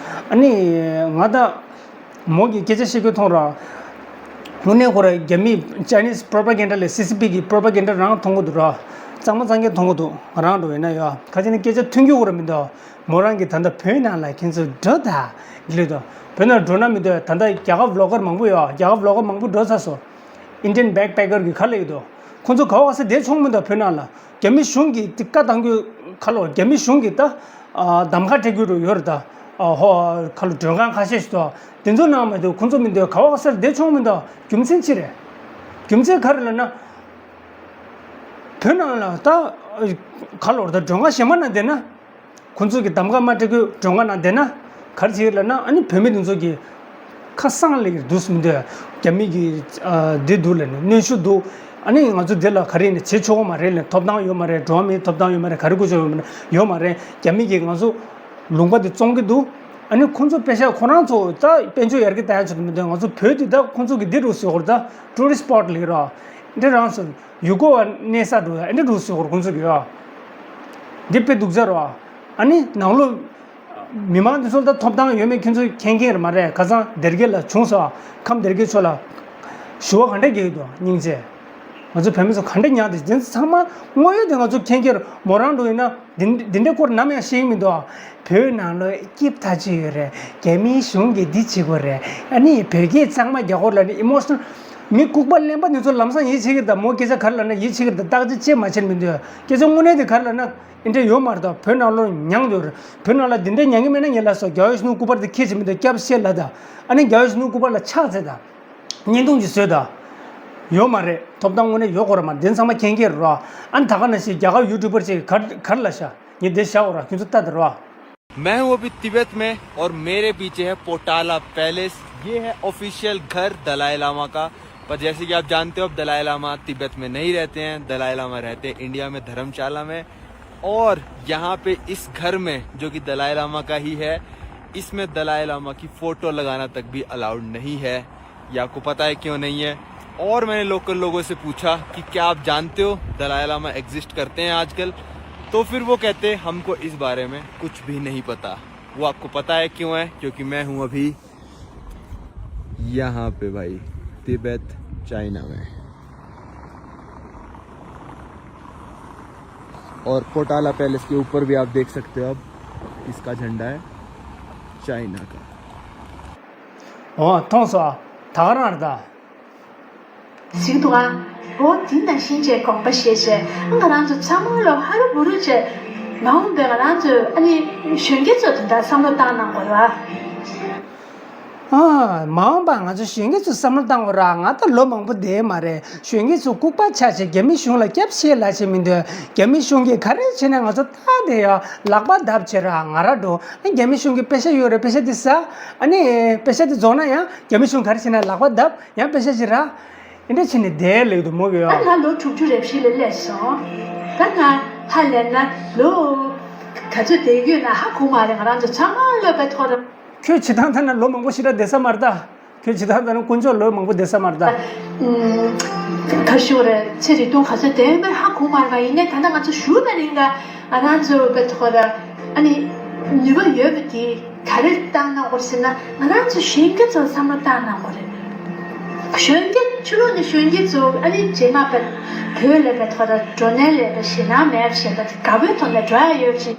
ཨ་ནི་ང་ད། མོ་གི་སྐད་ཆ་བཤད་རྒྱུ་མཐོང་ར། དངོས་གནས་ཁོ་ར་རྒྱ་མི་Chinese propaganda ལས་སི་སི་པི་གི་པོ་རོ་པ་གན་ཌ་རང་མཐོང་གི་འདུག་ར། གཙང་མ་གཙང་རྐྱང་མཐོང་གི་འདུག་ང་རང་འགྲོ་ཡིན་ན་ཡ། ཁ་ཅིག་ནི་སྐད་ཆ་མཐུན་རྒྱུ་ཁོ་ར་མི་འདུག་མོ་རང་གིས་ད་ལྟ་བོད་ནང་ལ་ཁྱེད་ཚོ་འགྲོ་ད་གི་ལུས་དོ། བོད་ནང་འགྲོ་ན་མི་འདུག་ད་ལྟ་རྒྱ་གར་བི་ལོག་གར་མང་པོ་ཡོད། རྒྱ་གར་བི་ལོག་གར་མང་པོ་འགྲོ་ཚར་སོང་། Indian backpacker གི་ག་ལབ་ཀྱི་འདུག་ཁོང་ཚོ་ག་བ་ག་ས་བསྡད་ཆོག་མི་འདུག་བོད་ནང་ལ། རྒྱ་མི་གཞུང་གིས་དེ་བཀའ་བཏང་རྒྱུ་ག་ལོ། རྒྱ་མི་གཞུང་གིས་ད་ཨ་གདམ་ཁ་སྤྲད་རྒྱུ་རུ་ཡོད་རེད་ད། ཨ་ཧོ་ག་ལོ་མགྲོན་ཁང་ཁ་ཤས་ཤིག་ཏུ་དེ་ཚོ་ནང་མི་འདུག་ཁོང་ཚོ་མི་འདུག་ག་བ་ག་ས་བསྡད་ཆོག་མི་འདུག་རྒྱུ་མཚན་ཅི་རེད། རྒྱུ་མཚན་ག་རེ་ལབ་ན། བོད་ནང་ལ་ད་ག་ལོ་ད་མགྲོན་ཁང་གཞན་པ་ནང་བསྡད་ན། ཁོང་ཚོ་གི་གདམ་ག་མ་སྤྲད་གོ་མགྲོན་ཁང་ནང་བསྡད་ན་ག་རེ་བྱེད་ལབ་ན། ཨ་ནི་བོད་མི་དེ་ཚོ་གི་ཁ་གསང་ལེ་གི་འདུག་མི་འདུག་རྒྱ་མི་གི་ཨ་འདི་འདུག་ལབ་ནས་གནོན་ཤུགས་འདུག་ཨ་ནི་ང་ཚོ་འདི་ལ་ག་རེ་ནས་བྱེད་ཆོག་གི་མ་རེད་ལབ། ཐོབ་ཐང་ཡོད་མ་རེད། འགྲོ་བ་མིའི་ཐོབ་ཐང་ཡོད་མ་རེད། ག་རེ་དགོས་ཆོག་ཡོད་མ་རེད། ཡོད་མ་རེད། རྒྱ་མི་གིས་ང་ཚོ་ལུང་པ་འདི་བཙོང་གི་འདུག་ཨ་ནི་ཁོང་ཚོ་པེ་ཤ་ཁོ་རང་ཚོ་ད་དཔལ་འབྱོར་ཡར་རྒྱས་གཏང་ཡ་ཆེད་དུ་མི་འདུག་ང་ཚོ་བོད་འདི་ད་ཁོང་ཚོ་གི་འདི་རུ་ཟེར་གོ་རེད་ད། ཊུ་རི་སི་པོཊ་ལབ་ཀྱི་རེད། འདི་རང་ཚོ་ཡུལ་སྐོར་བ་གནས་ས་འགྲོ་ཡ་འདི་འགྲོ་ཟེར་གོ་རེད་ཁོང་ཚོ་གི་ཡ། འདི་དཔེ་སྡུག་ཅག་རེད་བ། ཨ་ནི་ནང་ལོགས་མི་མང་འདི་ཚོ་ལ་ད་ཐོབ་ཐང་ཡོད་མེད་ཁྱོད་ཚོས་མཁྱེན་མཁྱེན་རེད་མ་རེད། ཁ་སང་སྡེར་ཁའི་ལ་བྱུང་སོང་། ཁམས་སྡེར་ཁའི་ཕྱོགས་ལ་ཞུ་བ་ག་འདྲ་རྒྱག་གི་འདུག་སྙིང་རྗེ། ང་ཚོ་བོད་མི་ཚོ་ག་འདྲ་ཉག་དེ་དེ་ཚོ་ཚང་མ་དངོས་ཡོད་དེ་ང་ཚོ་མཁྱེན་གྱི་རེད། མོ་རང་འགྲོ་ཡིན་ན་འདི་འདི་འདྲའི་སྐོར་ནམ་ཡང་ཤེས་ཀྱི་མི་འདུག་བོད་ནང་ལོགས་སྐྱིད་ཐག་ཆོད་ཡོད་རེད། རྒྱ་མིའི་གཞུང་གིས་འདི་བྱེད་དགོས་རེད། ཨ་ནི་བོད་སྐད་གཙང་མ་རྒྱག་དགོས་ལབ་ནས་ཨི་མོ་ཤི་ནལ། མི་ལྐུགས་པ་གླེན་པ་འདི་ཚོ་ལམ་སང་ཡིད་ཆེས་ཀྱི་རེད། ད་མོ་སྐད་ཆ་ག་རེ་ལབ་ན་ཡིད་ཆེས་ཀྱི་རེད། ད་བརྟག་དཔྱད་བྱེད་མ་བྱེད་མི་འདུག་སྐད་ཆ་དངོས་གནས་དེ་ག་རེ་ལབ་ན། ཨེ་འདྲ་ཡོད་མ་རེད། ད་བོད་ནང་ལོགས་མྱངས་ཡོད་རེད། བོད་ནང་ལ་འདི་འདྲའི་མྱངས་ཀྱི་མེད་ན་ངས་ལབ་སོང་། རྒྱལ་བ་ཡིད་བཞིན་ནོར་བུ་སྐུ་པར་དེ་ཁྱེད་ཀྱིས་མི་འདུག་སྐྱབས་བཤད་ལ་ད། ཨ་ནི་རྒྱལ་བ་ཡིད་བཞིན་ནོར་བུ་སྐུ་པར་ལ་ཕྱག་འཚལ་ད། བརྙན་ཐུང་ཅིག་བཟོས་ད། ཡོད་མ་རེད། ཐོབ་ཐང་དངོས་གནས་ཡོད་དགོས་རེད་མ་རེད། འདི་ཚང་མ་མཁྱེན་གྱི་རེད་རོ། ཨ་ནི་ད་ག་ནང་བཞིན་རྒྱ་གར་ཡུ་ཊུབ་པར་ཅིག་ག་ག་རེ་ལབ་ཤག་ངས་འདི་བཞག་ཡོད་ར། ཁྱོད་ཚོ་ལྟ་དང་རོ། मैं हूं अभी तिब्बत में और मेरे पीछे है पोटाला पैलेस। ये है ऑफिशियल घर दलाई लामा का। पर जैसे कि आप जानते हो, अब दलाई लामा तिब्बत में नहीं रहते हैं, दलाई लामा रहते हैं इंडिया में, धर्मशाला में। और यहाँ पे इस घर में, जो कि दलाई लामा का ही है, इसमें दलाई लामा की फोटो लगाना तक भी अलाउड नहीं है। ये आपको पता है क्यों नहीं है? और मैंने लोकल लोगों से पूछा कि क्या आप जानते हो दलाई लामा एग्जिस्ट करते हैं आजकल, तो फिर वो कहते, हमको इस बारे में कुछ भी नहीं पता। वो आपको पता है क्यों है? क्योंकि मैं हूं अभी यहाँ पे भाई, तिब्बत, चाइना में। और पोटाला पैलेस के ऊपर भी आप देख सकते हो, अब इसका झंडा है चाइना का। ཨོ་མཐོང་སོང་། ད་ག་རང་རེད་ད། ཞིག་འདུག་ཨ། འོ་དེ་ནང་བཞིན་བྱས་དགོངས་པ་བཞེས་བྱས། ཨ་ང་རང་ཚོ་ཚང་མ་ལོ་ཧ་རུ་བུ་རུ་བྱས། མ་འོངས་པའི་ང་རང་ཚོའི་ཨ་ནི་གཞོན་སྐྱེས་ཚོ་དེ་འདྲ་བསམ་བློ་བཏང་གནང་དགོས་རེད་བ། ཨ། མ་འོངས་པ་ང་ཚོ་གཞོན་སྐྱེས་ཚོ་བསམ་བློ་བཏང་དགོས་རེད། ང་ད་ལོ་མང་པོ་བསྡད་མ་རེད། གཞོན་སྐྱེས་ཚོ་ལྐུགས་པ་ཆགས་བྱས་རྒྱ་མི་གཞུང་ལ་སྐྱབས་བཤད་ལབ་བྱས་མི་འདུག་རྒྱ་མི་གཞུང་གིས་ག་རེ་བྱས་ན་ང་ཚོ་ད་དེ་ཡང་ལག་པ་བརྡབ་བྱས་ར་ང་ར་འགྲོ། ཨ་རྒྱ་མི་གཞུང་གི་པེ་ཤ་ཡོད་རེད། པེ་ཤ་དེ་ཟ། ཨ་ནི་པེ་ཤ་དེ་རྫོགས་ན་ཡང་རྒྱ་མི་གཞུང་ག་རེ་བྱས་ན་ལག་པ་བརྡབ། ཡང་པེ་ཤ་ཅིག་རག་ཨེ་འདྲ་བྱས་ནས་བསྡད་ལེགས་འདུག་མོ་གིས་ཨ། ང་ལོ་དྲུག་ཅུ་རེ་བཞི་ལ་སླེབས་སོང་། ད་ང་ཧ་ལས་ན་ལོ་ག་ཚོད་བསྡད་ཡོད་ན་ཧ་གོ་མ་རེད། ང་རང་ཚོ་ཚང་མ་ལོ་བའི་ཐོག་ར། ཁྱོད་བྱེད་སྟངས་ལྟར་ན་ལོ་མང་པོ་ཞིག་ར་བསྡད་ས་མ་རེད་ད། ཁྱོད་བྱེད་སྟངས་ལྟར་ན་དཀོན་མཆོག་ལོ་མང་པོ་བསྡད་ས་མ་རེད་ད། ཨུམ། ག་ཞུ་རེད། ཚེ་རིང་ཐུང་ག་ཚོད་བསྡད་ཡོད་མེད་ཧ་གོ་མ་རེད་པ། ཡིན་ནའི་ད་ལྟ་ང་ཚོ་བཞུགས་པའི་རིང་ལ་ང་རང་ཚོ་བའི་ཐོག་ར། ཨ་ནི་ནུས་པ་ཡོད་པ་དེ། ག་རེ་བཏང་གནང་དགོས་ཟེར་ན། ང་རང་ཚོ་གཞོན་སྐྱེས་ཚོ་བསམ་བློ་བཏང་གནང་དགོས་རེད། གཞོན་སྐྱེས་ཕྱི་ལོགས་ནས་གཞོན་སྐྱེས་ཚོ་ཨ་ནི་རྗེས་མ་པའི་བོད་ལས་པའི་ཐོག་ལ་འགྲོ་ནས་ལས་པའི་ཞེད་སྣང་མེད་པ་ཞེས་པ་དགའ་པོའི་ཐོག་ནས་འགྲོ་ཡ་ཡོད་ཅིག་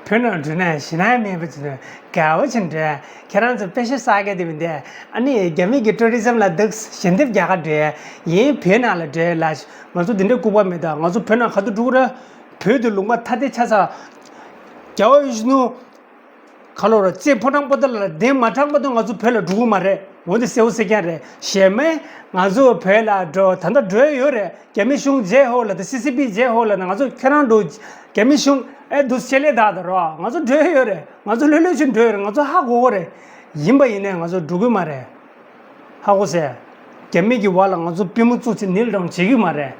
བོད་ནང་འགྲོ་ནས་ཞེད་སྣང་མེད་པ་ཅིག་དགའ་བོ་ཅིག་འགྲོ། ཁྱེད་རང་ཚོ་པེ་ཤ་ཟ་མཁན་དེ་མི་འདུག་ཨ་ནི་རྒྱ་མི་གི་ཊུ་རི་ཛམ་ལ་འདུག་ཞལ་འདེབས་རྒྱག་ག་འགྲོ། ཡིན་བོད་ནང་ལ་འགྲོ་ལ། ང་ཚོ་འདི་འདྲའི་ལྐུགས་པ་མེད་ད། ང་ཚོ་བོད་ནང་ག་དུས་འགྲོ་གི་རེད། བོད་དུ་ལུང་པ་ཐ་དད་ཆགས་ཚར། རྒྱལ་བ་ཡིད་བཞིན་ནོར་བུ་ག་ལོ་ར་རྩེ་ཕོ་བྲང་པོ་ཏ་ལ་གདན་མ་དྲངས་པ་དུས་ང་ཚོ་བོད་ལ་འགྲོ་གི་མ་རེད། འོ་འདི་གསལ་བོ་གསལ་རྐྱང་རེད། གཞན་མ་ང་ཚོ་བོད་ལ་འགྲོ་ད་ལྟ་འགྲོ་ཡི་ཡོད་རེད། རྒྱ་མི་གཞུང་མཇལ་ཧོ་ལ་དང་སི་སི་པི་མཇལ་ཧོ་ལ་དང་ང་ཚོ་ཁྱེད་རང་འགྲོ། རྒྱ་མི་གཞུང་ཨེ་འདུག་ཆེད་ལས་དག་དང་རོ། ང་ཚོ་འགྲོ་ཡི་ཡོད་རེད། ང་ཚོ་ལྷོད་ལྷོད་ཅིག་འགྲོ་ཡི་ཡོད་རེད། ང་ཚོ་ཧ་གོ་གི་རེད། ཡིན་པ་ཡིན་ནའི་ང་ཚོ་འགྲོ་གི་མ་རེད། ཧ་གོ་སོང་། རྒྱ་མི་གི་བར་ལ་ང་ཚོ་པུས་མོ་བཙུགས་ཚེ་ནིལ་ཌའུན་བྱེད་ཀྱི་མ་རེད།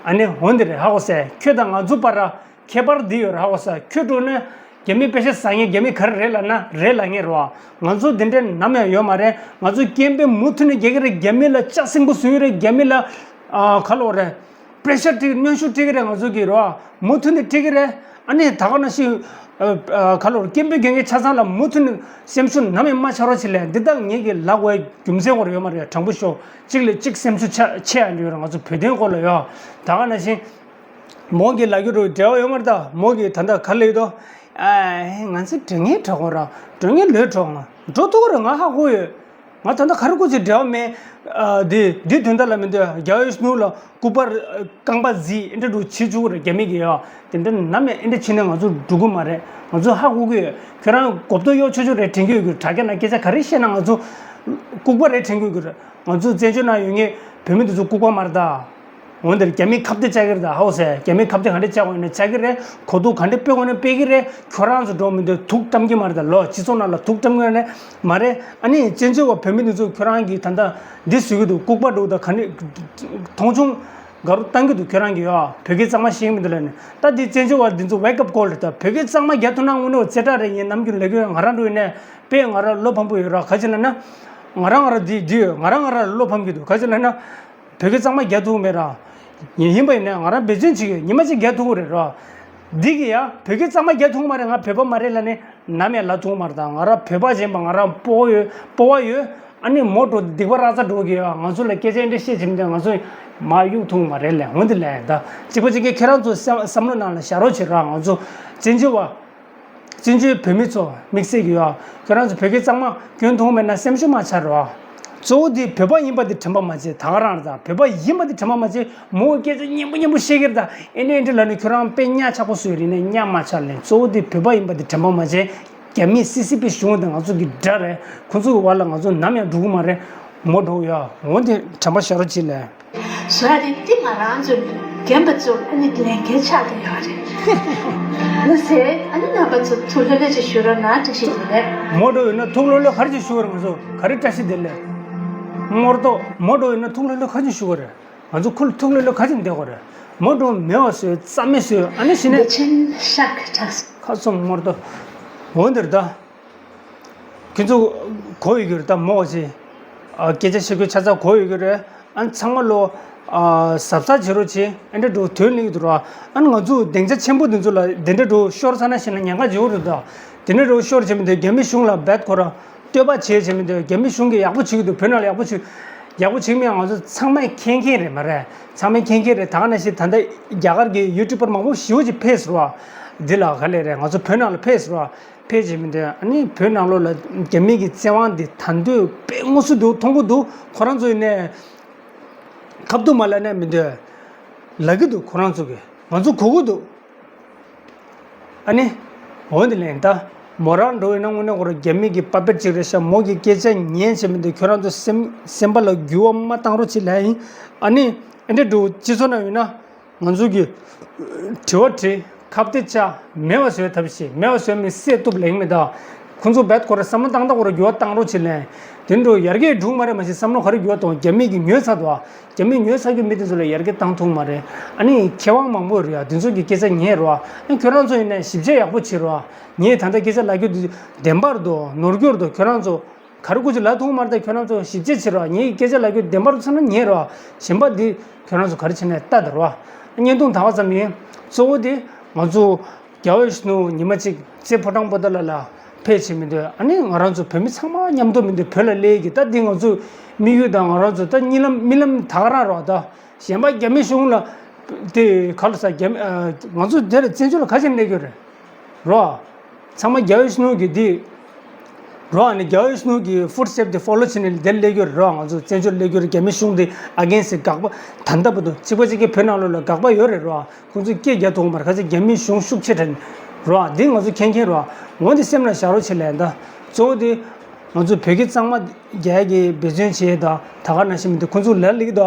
ཨ་ནི་འོ་འདི་རེད། ཧ་གོ་སོང་། ཁྱོད་དང་ང་ཚོ་བར་ལ་ཁྱད་པར་འདི་ཡོད་རེད། ཧ་གོ་སོང་། ཁྱོད་འགྲོ་ནས་རྒྱ་མི་པེ་ཤ་ཟ་མཁན་རྒྱ་མི་ག་རེ་རེད་ལབ་ན་རེད་ལབ་མཁན་རེད་བ། ང་ཚོ་འདི་འདྲ་ནམ་ཡང་ཡོད་མ་རེད། ང་ཚོ་སྐད་འབོད་མུ་མཐུད་ནས་རྒྱག་གི་རེད། རྒྱ་མི་ལ་ལྕགས་སྲིན་པོ་བཟོ་གི་རེད། རྒྱ་མི་ལ་ཨ་ག་ལབ་དགོས་རེད། པེ་རེ་ཤར་སྤྲད། གནོན་ཤུགས་སྤྲད་ཀྱི་རེད། ང་ཚོ་གིས་རོ། མུ་མཐུད་ནས་སྤྲད་ཀྱི་རེད། ཨ་ནི་ད་ག་ནང་བཞིན་ཨ་ཨ་ག་ལབ་དགོས་རེད། སྐད་འབོད་རྒྱག་མཁན་ཆ་ཚང་ལ་མུ་མཐུད་ནས་སེམས་ཤུགས་ནམ་ཡང་མ་ཆག་རོགས་བྱེད་ལས། འདི་དག་ངེད་ཀྱིས་ལབ་དགོས་རྒྱུ་མཚན་ཁོ་རང་ཡོད་མ་རེད། དྲང་པོ་ཤོད། གཅིག་ལས་གཅིག་སེམས་ཤུགས་ཆག་ཆེ་ཡ་འདྲ་ཡོད་རེད། ང་ཚོ་བོད་དོན་སྐོར་ལ་ཡོད། ད་ག་ནང་བཞིན་མོ་གིས་ལབ་རྒྱུ་རེད། འབྲེལ་བ་ཡོད་མ་རེད་ད། མོ་གིས་ད་ལྟ་ག་ལབ་ཡོད་དོ། ཨ་ང་ཚོ་འགྲོ་མཁན་འགྲོ་དགོས་རེད། འགྲོ་མཁན་ལོས་འགྲོ། ང་འགྲོ་ཐུབ་ཀྱི་རེད། ང་ཧ་གོ་ཡོད། ང་ད་ལྟ་ག་རེ་སྐུ་ཚེ་འབྲེལ་བ་མེད། ཨ་འདི་འདི་དོན་དག་ལ་མི་འདོད། རྒྱལ་བ་ཡིད་བཞིན་ནོར་བུ་ལ་སྐུ་པར་རྐང་པ་གཟིགས་ཨེ་འདྲ་འདྲ་བྱེད་བཅུག་གི་རེད། རྒྱ་མི་གིས་ཡོ། དེ་འདྲ་ནམ་ཡང་ཨེ་འདྲ་བྱས་ན་ང་ཚོ་འགྲོ་གི་མ་རེད། ང་ཚོ་ཧ་གོ་གི་ཡོད། ཁྱོད་རང་གོ་བརྡ་གཡོག་ཆོག་ཆོག་རེད་དྲན་གྱི་ཡོད་གི། དྲ་རྒྱ་ནང་སྐད་ཆ་ག་རེ་བཤད་ན་ང་ཚོ་ལྐུགས་པ་རེད་དྲན་གྱི་ཡོད་གི་རེད། ང་ཚོ་བཙན་བྱོལ་ནང་ཡོད་མཁན་བོད་མི་དེ་ཚོ་ལྐུགས་པ་མ་རེད་ད། འོན་ཏེ་རྒྱ་མིས་ཁ་གཏད་བཅག་གི་རེད་ད། ཧ་གོ་སོང་། རྒྱ་མིས་ཁ་གཏད་ག་འདྲ་བཅག་དགོས་ན་བཅག་གི་རེད། གོ་རྟོགས་ག་འདྲ་སྤེལ་དགོས་ན་སྤེལ་གི་རེད། ཁྱོད་རང་ཚོ་འགྲོ་མི་འདུག་དུག་བཀྲམ་གི་མ་རེད་ད། ལོ་སྤྱི་ཚོགས་ནང་ལ་དུག་བཀྲམ་གི་མ་རེད། ཨ་ནི་བཙན་བྱོལ་བ་བོད་མི་འདི་ཚོ་ཁྱོད་རང་གིས་ད་ལྟ་འདི་བཟོ་གི་འདུག་ལྐུགས་པ་འདུག་ད་ག་འདྲ་མཐོང་ཆུང་དགའ་རོགས་བཏང་གི་འདུག་ཁྱོད་རང་གིས་ཡོ། བོད་སྐད་གཙང་མ་ཤེས་ཀྱི་མི་འདུག་ལབ་ནས། ད་འདི་བཙན་བྱོལ་བ་འདི་ཚོ་wake up call རེད་ད། བོད་སྐད་གཙང་མ་རྒྱག་ཐུབ་ན་དངོས་གནས་རྩེ་གྲས་རེད། ངས་ནམ་རྒྱུན་ལབ་གི་ཡོད། ང་རང་འགྲོ་ཡིན་ནས་དཔེ་ང་རང་བློ་ཕམ་པོ་ཡོད་ར། ག་ཅི་ལབ་ན་ང་རང་ང་རང་འདི་འདི་ཡོད། ང་རང་ང་རང་ལ་བློ་ཕམ་གི་འདུག་ག་ཅི་ལབ་ན། བོད་སྐད་གཙང་མ་རྒྱག་ཐུབ་ཀྱི་མེད་ར། ཡིན་ཡིན་པ་ཡིན་ན་ང་རང་འབད་བརྩོན་བྱེད་ཀྱི་ཡོད། ཉི་མ་གཅིག་རྒྱག་ཐུབ་ཀྱི་རེད་ར། འདི་གི་ཡ་བོད་སྐད་གཙང་མ་རྒྱག་ཐུབ་ཀྱི་མ་རེད། ང་བོད་པ་མ་རེད་ལབ་ནས་ནམ་ཡང་ལབ་ཐུབ་ཀྱི་མ་རེད་ད། ང་རང་བོད་པ་ཡིན་པ། ང་རང་སྤོབས་པ་ཡོད། སྤོབས་པ་ཡོད། ཨ་ནི་མོ་འགྲོ་སྡིག་པ་ར་ཚ་འགྲོ་གི་ཡོད། ང་ཚོ་ལ་སྐད་ཆ་འདྲ་བཤད་བྱེད་མི་འདོད། ང་ཚོ་མ་གཡུག་ཐུབ་མ་རེད་ལས། འོན་ཏེ་ལས་ད་གཅིག་པ་གཅིག་གིས་ཁྱེད་རང་ཚོ་བསམ་བསམ་བློ་ནང་ལ་བཞག་རོགས་བྱེད་རོགས། ང་ཚོ་བཙན་བྱོལ་བ། བཙན་བྱོལ་བོད་མི་ཚོ་དམིགས་བསལ་གྱི་ཡོད། ཁྱོད་རང་ཚོ་བོད་སྐད་གཙང་མ་སྐྱོན་མཐོང་མེད་ན་སེམས་ཤུགས་མ་ཆག་རོགས། གཙོ་བོ་དེ་བོད་པ་ཡིན་པ་དེ་དྲན་པ་མ་བརྗེད། ད་ག་རང་རེད། ད་བོད་པ་ཡིན་པ་དེ་དྲན་པ་མ་བརྗེད། མོ་སྐད་ཆ་སྙན་པོ་སྙན་པོ་བཤད་ཀྱི་རེད། ད་ཨེ་འདྲ་ཨེ་འདྲ་ལབ་ནས་ཁྱོད་རང་དཔེ་གཉའ་ཆག་པོ་བཟོས་རེད་ནས་གཉའ་མ་ཆག་ལེན། གཙོ་བོ་དེ་བོད་པ་ཡིན་པ་དེ་དྲན་པ་མ་བརྗེད། རྒྱ་མིའི་སི་སི་པི་གཞུང་དང་ང་ཚོ་གི་དགྲ་རེད། ཁོ་ཚོ་གི་བར་ལ་ང་ཚོ་ནམ་ཡང་འགྲོ་གི་མ་རེད། མོ་འགྲོ་ཡ། འོ་དེ་དྲན་པ་བཞག་རོགས་གྱིས་ལས། བཟོ་ཡ་དེ་ཏི་ང་རང་ཚོ་རྒན་པ་ཚོ་ཨ་ནི་ལས་འགན་ཆགས་ཀྱི་ཡོད་རེད། ལ་ཟེར་ཨ་ནི་རྣམ་པ་ཚོ་ཐུགས་ལྷོད་ལྷོད་ཅིག་ཞུ་རོགས་གནང་། བཀྲ་ཤིས་བདེ་ལེགས། མོ་འགྲོ་ཡོད་ན་ཐུགས་ལྷོད་ལྷོད་ག་རེ་ཅིག་ཞུ་གི་རེད། ང་ཚོ་ག་རེ་བཀྲ་ཤིས་བདེ་ལེགས། རྨོར་ཏོ་མོ་འགྲོ་ཡོད་ན་ཐུགས་ལྷོད་ལྷོད་ག་ཅིག་ཞུ་གི་རེད། ང་ཚོ་ཁུ་ལ་ཐུགས་ལྷོད་ལྷོད་ག་ཅིག་བསྡད་དགོས་རེད། མོ་འགྲོ་མེད་པ་བཟོས། རྩ་མེད་བཟོས། ཨ་ནི་ཤི་ནས། བདེ་ཆེན་ཤག་གྲགས། ཁ་སོ་རྨོར་ཏོ། འོ་འདིར་ད། ཁྱོད་ཚོ་གོ་ཡོད་ཀྱི་རེད་ད། མོ་བ་ཆེ། ཨ་སྐད་ཆ་བཤད་རྒྱུ་ཆ་ཚང་གོ་ཡོད་ཀྱི་རེད། ཨ་ནི་ཚང་མ་ལོ། ཨ་གཟབ་གཟབ་བྱེད་རོགས་བྱེད། ཨེ་འདྲ་འགྲོ་དོན་ལེགས་འདུག་ར། ཨ་ནི་ང་ཚོ་སྡིངས་ཆ་ཆེན་པོ་འདི་ཚོ་ལ་འདི་འདྲ་འགྲོ་ཤོར་ཚར་ན་ཤེས་ན་ཉེན་ཁ་ཡོད་རེད་ད། དེ་འདྲ་འགྲོ་ཤོར་བྱེད་མི་འདོད། རྒྱ་མི་གཞུང་ལ་རྦད་ཁོ་ར་བསྟོད་པ་བྱེད་བྱེད་མི་འདོད། རྒྱ་མི་གཞུང་གིས་ཡག་པོ་བྱེད་ཀྱི་འདུག་བོད་ནང་ལ་ཡག་པོ་བྱེད། ཡག་པོ་བྱེད་མིན་ང་ཚོ་ཚང་མས་མཁྱེན་མཁན་རེད་མ་རེད། ཚང་མས་མཁྱེན་མཁན་རེད། ད་ག་ནང་བཞིན་ད་ལྟ་རྒྱ་གར་གྱི་ཡུ་ཊུབ་པར་མང་པོ་ཞེ་པོ་ཅིག་ཕེབས་སོང་ར། འདི་ལ་ག་ལེ་རེད། ང་ཚོ་བོད་ནང་ལ་ཕེབས་སོང་ར། ཕལ་ཆེར་མི་འདུག་ཨ་ནི་བོད་ནང་ལོགས་ལ་རྒྱ་མི་གི་བཙན་དབང་འདི་ད་དུང་དཔེ་མངོན་གསལ་འདུག་མཐོང་གི་འདུག་ཁོ་རང་ཚོ་ཡིན་ནའི་ཁ་བརྡ་མ་ལབ་ནའི་མི་འདུག་ལབ་ཀྱི་འདུག་ཁོ་རང་ཚོ་གིས་ང་ཚོ་གོ་གི་འདུག་ཨ་ནི་འོ་འདི་ལན་ད་མོ་རང་འགྲོ་ཡིན་ན་དངོས་གནས་ཁོ་རང་རྒྱ་མི་གི་པ་པེཊ་ཅིག་རེད་ཤག་མོ་གི་སྐད་ཆ་ཉན་བྱེད་མི་འདུག་ཁྱོད་རང་ཚོ་སེམས་སེམས་པ་ལ་འགྱུར་བ་མ་བཏང་རོགས་བྱེད་ལབ་ཡིན། ཨ་ནི་ཨེ་འདྲ་འགྲོ་སྤྱི་ཚོགས་ནང་ཡོད་ན། ང་ཚོ་གི་དྲི་བ་དྲི། ཁ་གཏད་བཅག་མེད་པ་བཟོས་ཐབས་ཤེས། མེད་པ་བཟོས་མི་སེལ་ཐུབ་ལེགས་མེད་ད། ཁོང་ཚོ་རྦད་ཁོ་ར་བསམ་བློ་བཏང་སྟངས་ཁོ་ར་འགྱུར་བ་བཏང་རོགས་བྱེད་ལན། དེ་འགྲོ་ཡར་རྒྱས་འགྲོ་མ་རེད། མ་གཞི་བསམ་བློ་ག་རེ་འགྱུར་བ་གཏོང་། རྒྱ་མི་གི་ཉོས་ཚར་འདུག་རྒྱ་མི་ཉོས་ཚར་གྱི་མི་དེ་ཚོ་ལ་ཡར་རྒྱས་བཏང་ཐུབ་མ་རེད། ཨ་ནི་མཁས་དབང་མང་པོ་རེད་ཡ། དེ་ཚོ་གི་སྐད་ཆ་ཉན་རོགས། ཨ་ཁྱོད་རང་ཚོ་ཡིན་ན་ཞིབ་དཔྱད་ཡག་པོ་བྱེད་རོགས། ངས་ད་ལྟ་སྐད་ཆ་ལབ་རྒྱུ་དེ་བདེན་པར་འདུག་ནོར་རྒྱུར་འདུག་ཁྱོད་རང་ཚོ། ག་རེ་དགོས་ཀྱི་ལབ་ཐུབ་མ་རེད། ད་ཁྱོད་རང་ཚོ་ཞིབ་དཔྱད་བྱེད་རོགས། ངའི་སྐད་ཆ་ལབ་རྒྱུ་བདེན་པ་རུ་ཚང་ན་ཉན་རོགས། གཞན་པ་འདི་ཁྱོད་རང་ཚོ་ག་རེ་བྱས་ནས་ལྟ་དང་རོགས། བརྙན་ཐུང་དག་པ་ཙམ་ཡིན། གཙོ་བོ་དེ་ང་ཚོ་རྒྱལ་བ་ཡིད་བཞིན་ནོར་བུ་ཉི་མ་གཅིག་རྩེ་ཕོ་བྲང་པོ་ཏཱ་ལ་ལ་ཕེབས་བྱེད་མི་འདོད། ཨ་ནི་ང་རང་ཚོ་བོད་མི་ཚང་མ་མཉམ་དུ་མི་འདོད། བོད་ལ་སླེབས་ཀྱི་ད་འདི་ང་ཚོ་དམིགས་ཡུལ་དང་ང་རང་ཚོ་ད་གཉིད་ལམ་རྨི་ལམ་དག་རང་རོགས་ད། གཞན་པ་རྒྱ་མི་གཞུང་ལ་དེ་ག་ལ་ས་རྒྱ་མི་ང་ཚོ་དེ་ལ་བཙན་བྱོལ་ལ་ག་ཅིག་སླེབས་ཀྱི་རེད། རོ། ཚང་མ་རྒྱལ་བའི་གཞུང་གི་འདི། རོ་ཨ་ནི་རྒྱལ་བའི་གཞུང་གི་ཧྥུ་ཊི་སི་ཊེབ་དེ་ཕོ་ལོ་བྱས་ནས་དེ་སླེབས་ཀྱི་རེད། རོ་ང་ཚོ་བཙན་བྱོལ་སླེབས་ཀྱི་རེད། རྒྱ་མི་གཞུང་དེ་ཨ་གེན་སི་དགག་པ་ད་ལྟ་བར་དུ་གཅིག་པ་གཅིག་གིས་བོད་ནང་ལོགས་ལ་དགག་པ་ཡོད་རེད། རོ་ཁོང་ཚོས་སྐད་རྒྱག་ཐུབ་མ་རེད། ཁ་ཚིག་རྒྱ་མི་གཞུང་ཤུགས་ཆེ་དྲན། རོ་འདི་ང་ཚོ་མཁྱེན་མཁྱེན་རོ། འོན་ཏེ་སེམས་ལ་བཞག་རོགས་བྱེད་ལན་ད། གཙོ་བོ་དེ་ང་ཚོ་བོད་སྐད་གཙང་མ་རྒྱག་གི་འབད་བརྩོན་བྱེད་ད། ད་ག་ནང་བཞིན་མི་འདུག་ཁོང་ཚོ་ལ་ལིག་ད།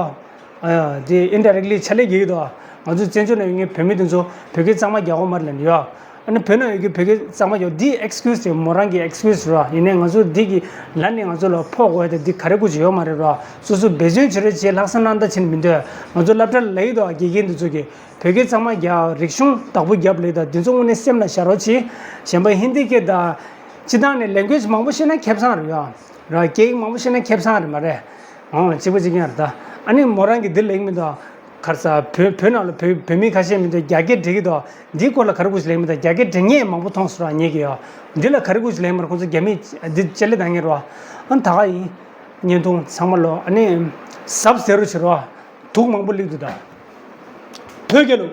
ཨ་ཡ། དེ་ཨིན་ཌའི་རེག་ལི་ཕྱག་ལས་རྒྱག་གི་འདུག་ང་ཚོ་བཙན་བྱོལ་ནང་ཡོད་མཁན་བོད་མི་དེ་ཚོ་བོད་སྐད་གཙང་མ་རྒྱག་དགོས་མ་རེད་ལབ་ནས་ཡོད། ཨ་ནི་བོད་ནང་ཡོད་མཁན་བོད་སྐད་གཙང་མ་རྒྱག་འདི་ཨེག་སི་ཀིའུ་སི་རེད། མོ་རང་གི་ཨེག་སི་ཀིའུ་སི་རེད། ཡིན་ནའི་ང་ཚོ་འདི་གི་ལ་ནས་ང་ཚོ་ལ་ཕོག་དགོས་ཡ་དེ་འདི་ག་རེ་དགོས་ཀྱི་ཡོད་མ་རེད་ར། སོ་སོ་འབད་བརྩོན་བྱེད་རོགས་བྱེད། ལྷག་བསམ་རྣམ་དག་བྱེད་ནས་མི་འདོད། ང་ཚོ་སློབ་གྲྭ་ལ་ཡོད་དོ། དགེ་རྒན་འདི་ཚོ་གི་བོད་སྐད་གཙང་མ་རྒྱག་རིག་གཞུང་བདག་པོ་རྒྱབ་ལས་དང་འདི་ཚོ་དངོས་གནས་སེམས་ལ་བཞག་རོགས་བྱེད། གཞན་པ་ཧིན་དི་སྐད་དང་། སྤྱི་བཏང་ནས་ལེང་གུ་ཨེ་ཇི་མང་པོ་ཤེས་ན་ཁེ་བཟང་རེད་ཡ། ར་སྐད་ཡིག་མང་པོ་ཤེས་ན་ཁེ་བཟང་རེད་མ་རེད། ཨང་གཅིག་པ་གཅིག་རྐྱང་རེད་ད། ཨ་ནི་མོ་རང་གིས་འདི་ལེགས་མི་འདུག་ག་རེ་ཟ། བོད་བོད་ནང་ལ་བོད་བོད་མི་ཁ་ཤས་མི་འདུག་རྒྱ་སྐད་འགྲིག་གི་འདུག་འདིའི་སྐོར་ལ་ག་རེ་དགོས་ཞིག་ལེགས་མི་འདུག་རྒྱ་སྐད་འགྲིག་ངེས་མང་པོ་མཐོང་སོང་ར་ངེད་ཀྱིས་ཡ། འདི་ལ་ག་རེ་དགོས་ཞིག་ལེགས་མ་རེད། ཁོང་ཚོ་རྒྱ་མི་འདི་ཅ་ལེ་བཏང་ངེས་རེད་བ། ཨ་ནི་ད་ག་ཡིན། བརྙན་ཐུང་ཚང་མ་ལོ་ཨ་ནི། སབ་ཟེར་རོ་བྱེད་རོ། དུག་མང་པོ་ལེགས་འདུག་ད། བོད་རྒྱལ་ལོ།